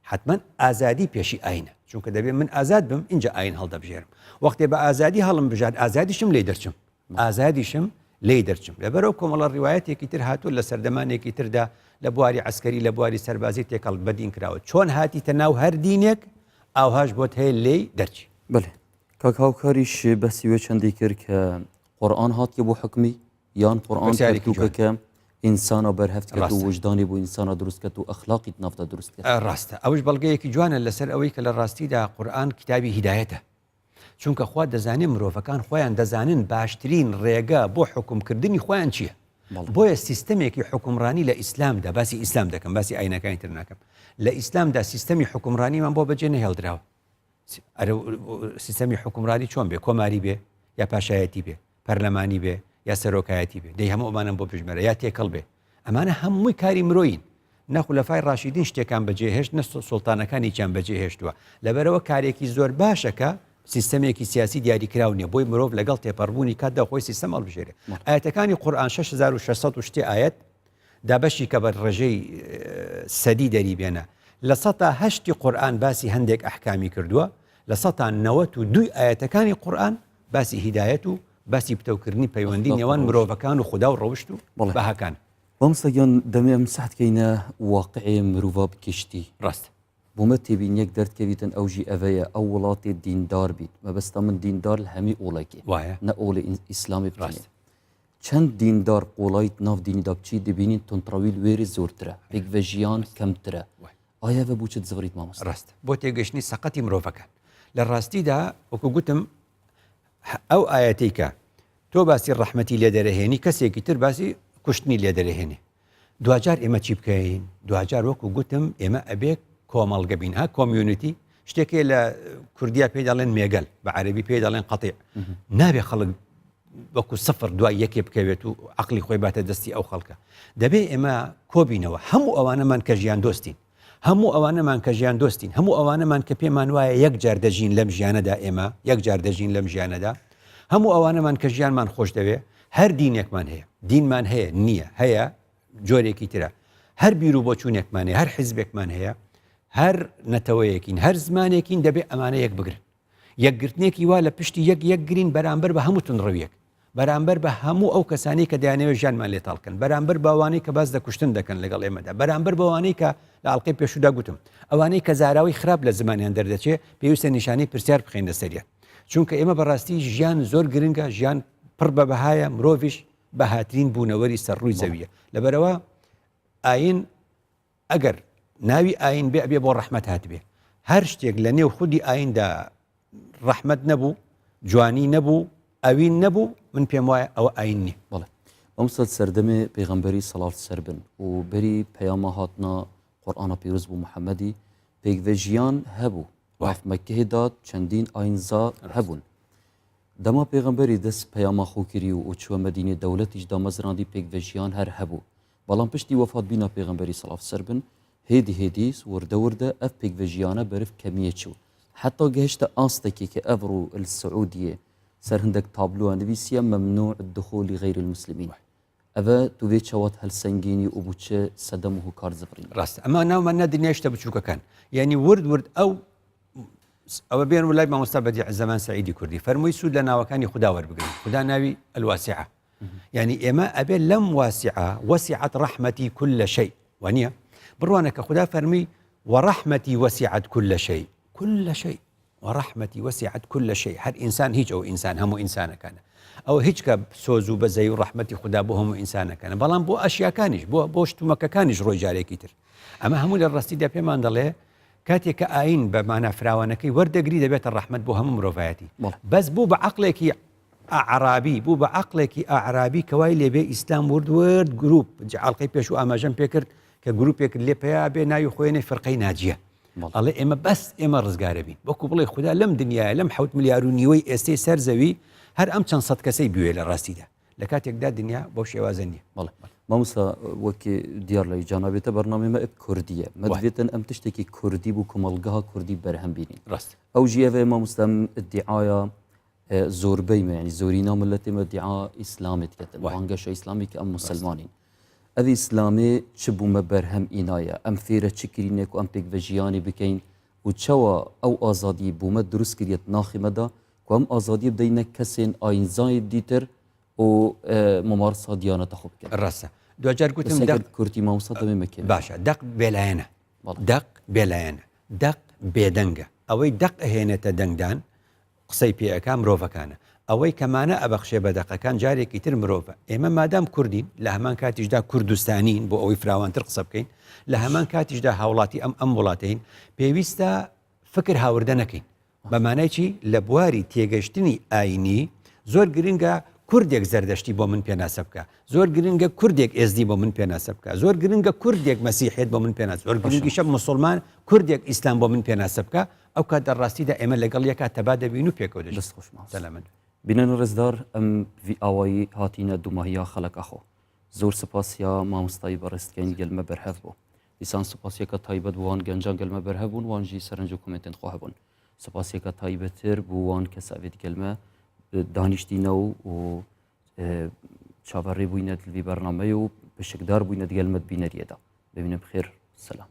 حەتمەن ئازادی پێشی ئاینە چونکە دەبێ من ئازاد بم ئینجا ئاین هەڵدەبژێرم وەختێ بە ئازادی هەڵم بژارد ئازادیشم لێ دەرچم ئازادیشم لێی دەرچم لەبەرەوە کۆمەڵە ڕیوایەتێکی تر هاتووە لە سەردەمانێکی تردا لە بواری عسکەری لە بواری سەربازی تێکەڵ بەدین کراوە چۆن هاتیتە ناو هەر دینێک ئاوهاش بۆت هەیە لێی دەرچی بەێ کاک هاوکاریش بەسی وێ چەندی کرد کە قورآن هاتیە بۆ حکمی یان قورئان پەرتوکەکە ئینسانە بەرهەفت کرد و وجدانی بۆ ئینسانە دروست کرد و ئەخلاقی نافدا دروست کرد. ڕاستە ئەوش بەڵگەیەکی جوانە لەسەر ئەوەی کە لە ڕاستیدا قورئان کتابی هیدایەتە چونکە خوا دەزانێ مرۆڤەکان خۆیان دەزانن باشترین ڕێگە بۆ حکومکردنی خۆیان چییە بۆیە سیستەمێکی حکومڕانی لە ئیسلامدا باسی ئیسلام دەکەم باسی ئاینەکانی تر ناکەم لە ئیسلامدا سیستەمی حکومڕانیمان بۆ بەجێ نەهێڵدراوە سیستەمی حکومڕانی چۆن بێ کۆماری بێ یا پاشایەتی بێ پەرلەمانی بێ یا سەرۆکایەتی بێ دەی هەموو ئەمانەم بۆ بژمێرە یا تێکەڵ بێ ئەمانە هەمووی کاری مرۆیین نە خولەفای ڕاشیدین شتێکان بەجێهێشت نە سوڵتانەکانیان بەجێهێشتووە لەبەرەوە کارێکی زۆر باشە کە سیستەمێکی سیاسی دیاریکراو نییە بۆی مرۆڤ لەگەڵ تێپەڕبوونی کاتدا خۆی سیستەم هەڵبژێرێ ئاەتەکانی قورئان 6600 و شتێ ئاەت دابەشی کە بە ڕێژەی سەدی دەری بێنە لە سەتا هەشتی قورئان باسی هەندێک ئەحکامی کردووە لە سەتا نەوەت و دووی ئاەتەکانی قورئان باسی هیدایەت و باسی پتەوکردنی پەیوەندی نێوان مرۆڤەکان و خودا و ڕەوشت و بەهاکان. مامۆستا گیان دەمێ ئەم سەحت کەینە واقعێ مروڤا بکشتی. ڕاستە. بۆ مە تێبینیەک دەردکەویتن ئەو ژی ئەڤەیە ئەو وڵاتێ دیندار بیت مەبەستا من دیندار لە هەمی ئۆڵەکێ وایە. نە ئۆڵێ ئیسلامی بتنێ. ڕاستە. چەند دیندار قوڵایت ناو دینیدا بچی دەبینین توندڕەوی لوێرێ زۆرترە پێکڤە ژیان کەمترە ئایا ڤە بۆ چ دزڤریت مامۆستا؟ ڕاستە بۆ تێگەشتنی سەقەتی مرۆڤەکان لە ڕاستیدا وەکو گوتم ئەو ئایەتەی کە تۆ باسی ڕەحمەتی لێ دەرەهێنی کەسێکی تر باسی کوشتنی لێ دەرەهێنێ دواجار ئێمە چی بکەین دواجار وەکو گوتم ئێمە ئەبێ کۆمەڵگە بین ها community شتێکێ لە کوردیا پێی دەڵێن مێگەل بە عەربی پێی دەڵێن قەتیع نابێ خەڵک وەکو سفر دوای یەکێ بکەوێت و عقلی خۆی باتە دەستی ئەو خەڵکە دەبێ ئێمە کۆبینەوە هەموو ئەوانەمان کە ژیان دۆستین هەموو ئەوانەمان کە ژیان دۆستین هەموو ئەوانەمان کە پێمان وایە یەک جار دەژین لەم ژیانەدا ئێمە یەک جار دەژین لەم ژیانەدا هەموو ئەوانەمان کە ژیانمان خۆش دەوێ هەر دینێکمان هەیە دینمان هەیە نییە هەیە جۆرێکی ترە هەر بیر و بۆچوونێکمان هەیە هەر حیزبێکمان هەیە هەر نەتەوەیەکین هەر زمانێکین دەبێ ئەمانە یەک بگرن یەکگرتنێکی وا لە پشتی یەک یەکگرین بەرامبەر بە هەموو توندڕەویەک، بەرامبەر بە هەموو ئەو کەسانەی کە دەیانەوێت ژیانمان لێ تاڵ کەن، بەرامبەر بە ئەوانەی کە باس لە کوشتن دەکەن لەگەڵ ئێمەدا، بەرامبەر بەوانەی کە لە ئەڵقەی پێشوودا گوتم، ئەوانەی کە زاراوەی خراپ لە زمانیان دەردەچێ، پێویستە نیشانەی پرسیار بخەینە سەریان. چونکە ئێمە بەڕاستی ژیان زۆر گرنگە، ژیان پڕ بە بەهایە، مرۆڤیش بەهاترین بوونەوەری سەر ڕووی زەوییە. لەبەرئەوە ئایین ئەگەر ناوی ئاین بێ ئەبێ بۆ ڕەحمەت هاتبێ هەر شتێک لە نێو خودی ئایندا ڕەحمەت نەبوو جوانی نەبوو ئەوین نەبوو من پێم وایە ئەوە ئاین نییە. بەڵێ مامۆستا سەردەمێ پێغەمبەری سەڵاو سەر بن و بەری پەیاما هاتنا قورئانا پیرۆز بوو محەممەدی پێکڤە ژیان هەبوو ناف مەککەێ دا چەندین ئاینزا هەبوون دەما پێغەمبەری دەس پەیاما خۆ کری و چوە مەدینێ دەولەتیش دامەزراندی پێکڤە ژیان هەر هەبوو بەڵام پشتی وەفات بینا پێغەمبەری سڵاو سەر بن هێدی هێدی وردە وردە ئەف پێکڤە ژیانە بەرف کەمیە چوو حەتا گەهشتە ئاستەکی کە ئەڤڕو السعودیە سەر هندەک تابلوە نویسیە ممنوع دخول غیر المسلمین ئەڤە تو ڤێ چەوات هەلسەنگینی و بو چ سەدەم و هوکار زڤرینی. ڕاستە ئەمە ناومان نا دنیای شتە بچووکەکان یانی ورد ورد ئەو. ئەوە بێن و لای مامۆستا بەدیع زەمان سەعیدی کوردی فەرمووی سوود لە ناوەکانی خودا وەربگرن خودا ناوی الواسعە یعنی ئێمە ئەبێ لەم واسعە وسعت ڕەحمەتی كل شيء وانە بڕوانە کە خودا فەرمی وڕەحمەتی وسعت كل شيء كل شيء وڕەحمەتی وسعت كل شيء هەر ئینسان هیچ ئەو ئینسان هەموو ئینسانەکانە ئەوە هیچ کە سۆز و بەزەی و ڕەحمەتی خودا بۆ هەموو ئینسانەکانە بەڵام بۆ ئەشیاکانیش بۆ بۆ شتومەکەکانیش ڕۆی جارێکی تر ئەمە هەموو لە ڕاستیدا پێمان دەڵێ کاتێک کە ئاین بە مانا فراوانەکەی وەردەگری دەبێتە ڕەحمەت بۆ هەموو مرۆڤایەتی بەس بوو بە عەقڵێکی ئەعرابی بوو بە عەقڵێکی ئەعرابی کە وای لێبێ ئیسلام ورد ورد گروپ ئەڵقەی پێشوو ئاماژەم پێکرد کە گروپێک لێ پەیا بێ ناوی خۆێنێ فرقەی ناجیە ئەڵێ ئێمە بەس ئێمە ڕزگارە بین وەکو بڵێ خودا لەم دنیاە لەم حوت ملیار و نیوەی ئێستەی سەر زەوی هەر ئەم چەند سەد کەسەی بوێ لە ڕاستیدا لە کاتێکدا دنیا بەو شێوازە نییە. بەڵێ مامۆستا وەک دیار لە جانابێتە بەرنامەی مە کوردیە مەدوێتن ئەم تشتێکی کوردی بوو کۆمەڵگەها کوردی بەرهەم بینین ڕاست ئەو ژیەvê مامۆستا ئیدعایا زۆربەی مە ینی زۆری ناو ملەتێ مە دیعا ئیسلامێت کەتن بانگەشە ئیسلامی کە ئەم مسلمانین ئەv ئیسلامێ چ بوومە بەرهەم ئینایە ئەم فێرە چ کرینێک و ئەم پێک بە ژیانی بکەین و چەوە ئەو ئازادی بوومە دروست کریەت ناخی مەدا کو ئەم ئازادیە بدەینە کەسێن ئاینزای دیتر و ممارسا دیانەتە خۆ بکەن. ڕاستە دواجار گوتم دەق کورتی مامۆستا دەمێ مەکەن. باشە دەق بێلایەنە دەق بێلایەنە دەق بێدەنگە ئەوەی دەق ئەهێنێتە دەنگدان قسەی پێ ئەکا مرۆڤەکانە ئەوەی کە مانا ئەبەخشێ بە دەقەکان جارێکی تر مرۆڤە ئێمە مادام کوردین لە هەمان کاتیشدا کوردستانین بۆ ئەوەی فراوانتر قسە بکەین لە هەمان کاتیشدا هاوڵاتی ئەم ئەم وڵاتەین پێویستە فکر هاوردە نەکەین بە مانای چی؟ لە بواری تێگەشتنی ئاینی زۆر گرنگە کوردێک زەردەشتی بۆ من پێناسە بکا، زۆر گرنگە کوردێک ئێزدی بۆ من پێناسە بکا، زۆر گرنگە کوردێک مەسیحیەت بۆ من پێناسە، زۆر گرنگیشە موسڵمان کوردێک ئیسلام بۆ من پێناسە بکا، ئەو کات لە ڕاستیدا ئێمە لەگەڵ یەکا تەبا دەبین و پێکەوە دەژین. دەست خۆش مامۆستا. سەلامەت بن. بینەری ڕێزدار ئەم ڤی ئاوایی هاتینە دوماهیا خەلەکە خۆ زۆر سپاسیا مامۆستای بەڕێز دکەین گەلمە بەرهەڤ بۆ دیسان سپاسیەکە تایبەت بۆ وان گەنجان گەلمە بەرهەڤ بوون وان ژی سەرنج و کۆمێنتێن خۆ هەبوون سپاسیەکە تایبەتر بۆ وان کەساوێت گەلمە دانیشتینە و و چاوەڕێ بووینە دلوی بەرنامەی و پشکدار بووینە گەلمەت بینەریەدا ببینە بخێر سەلام.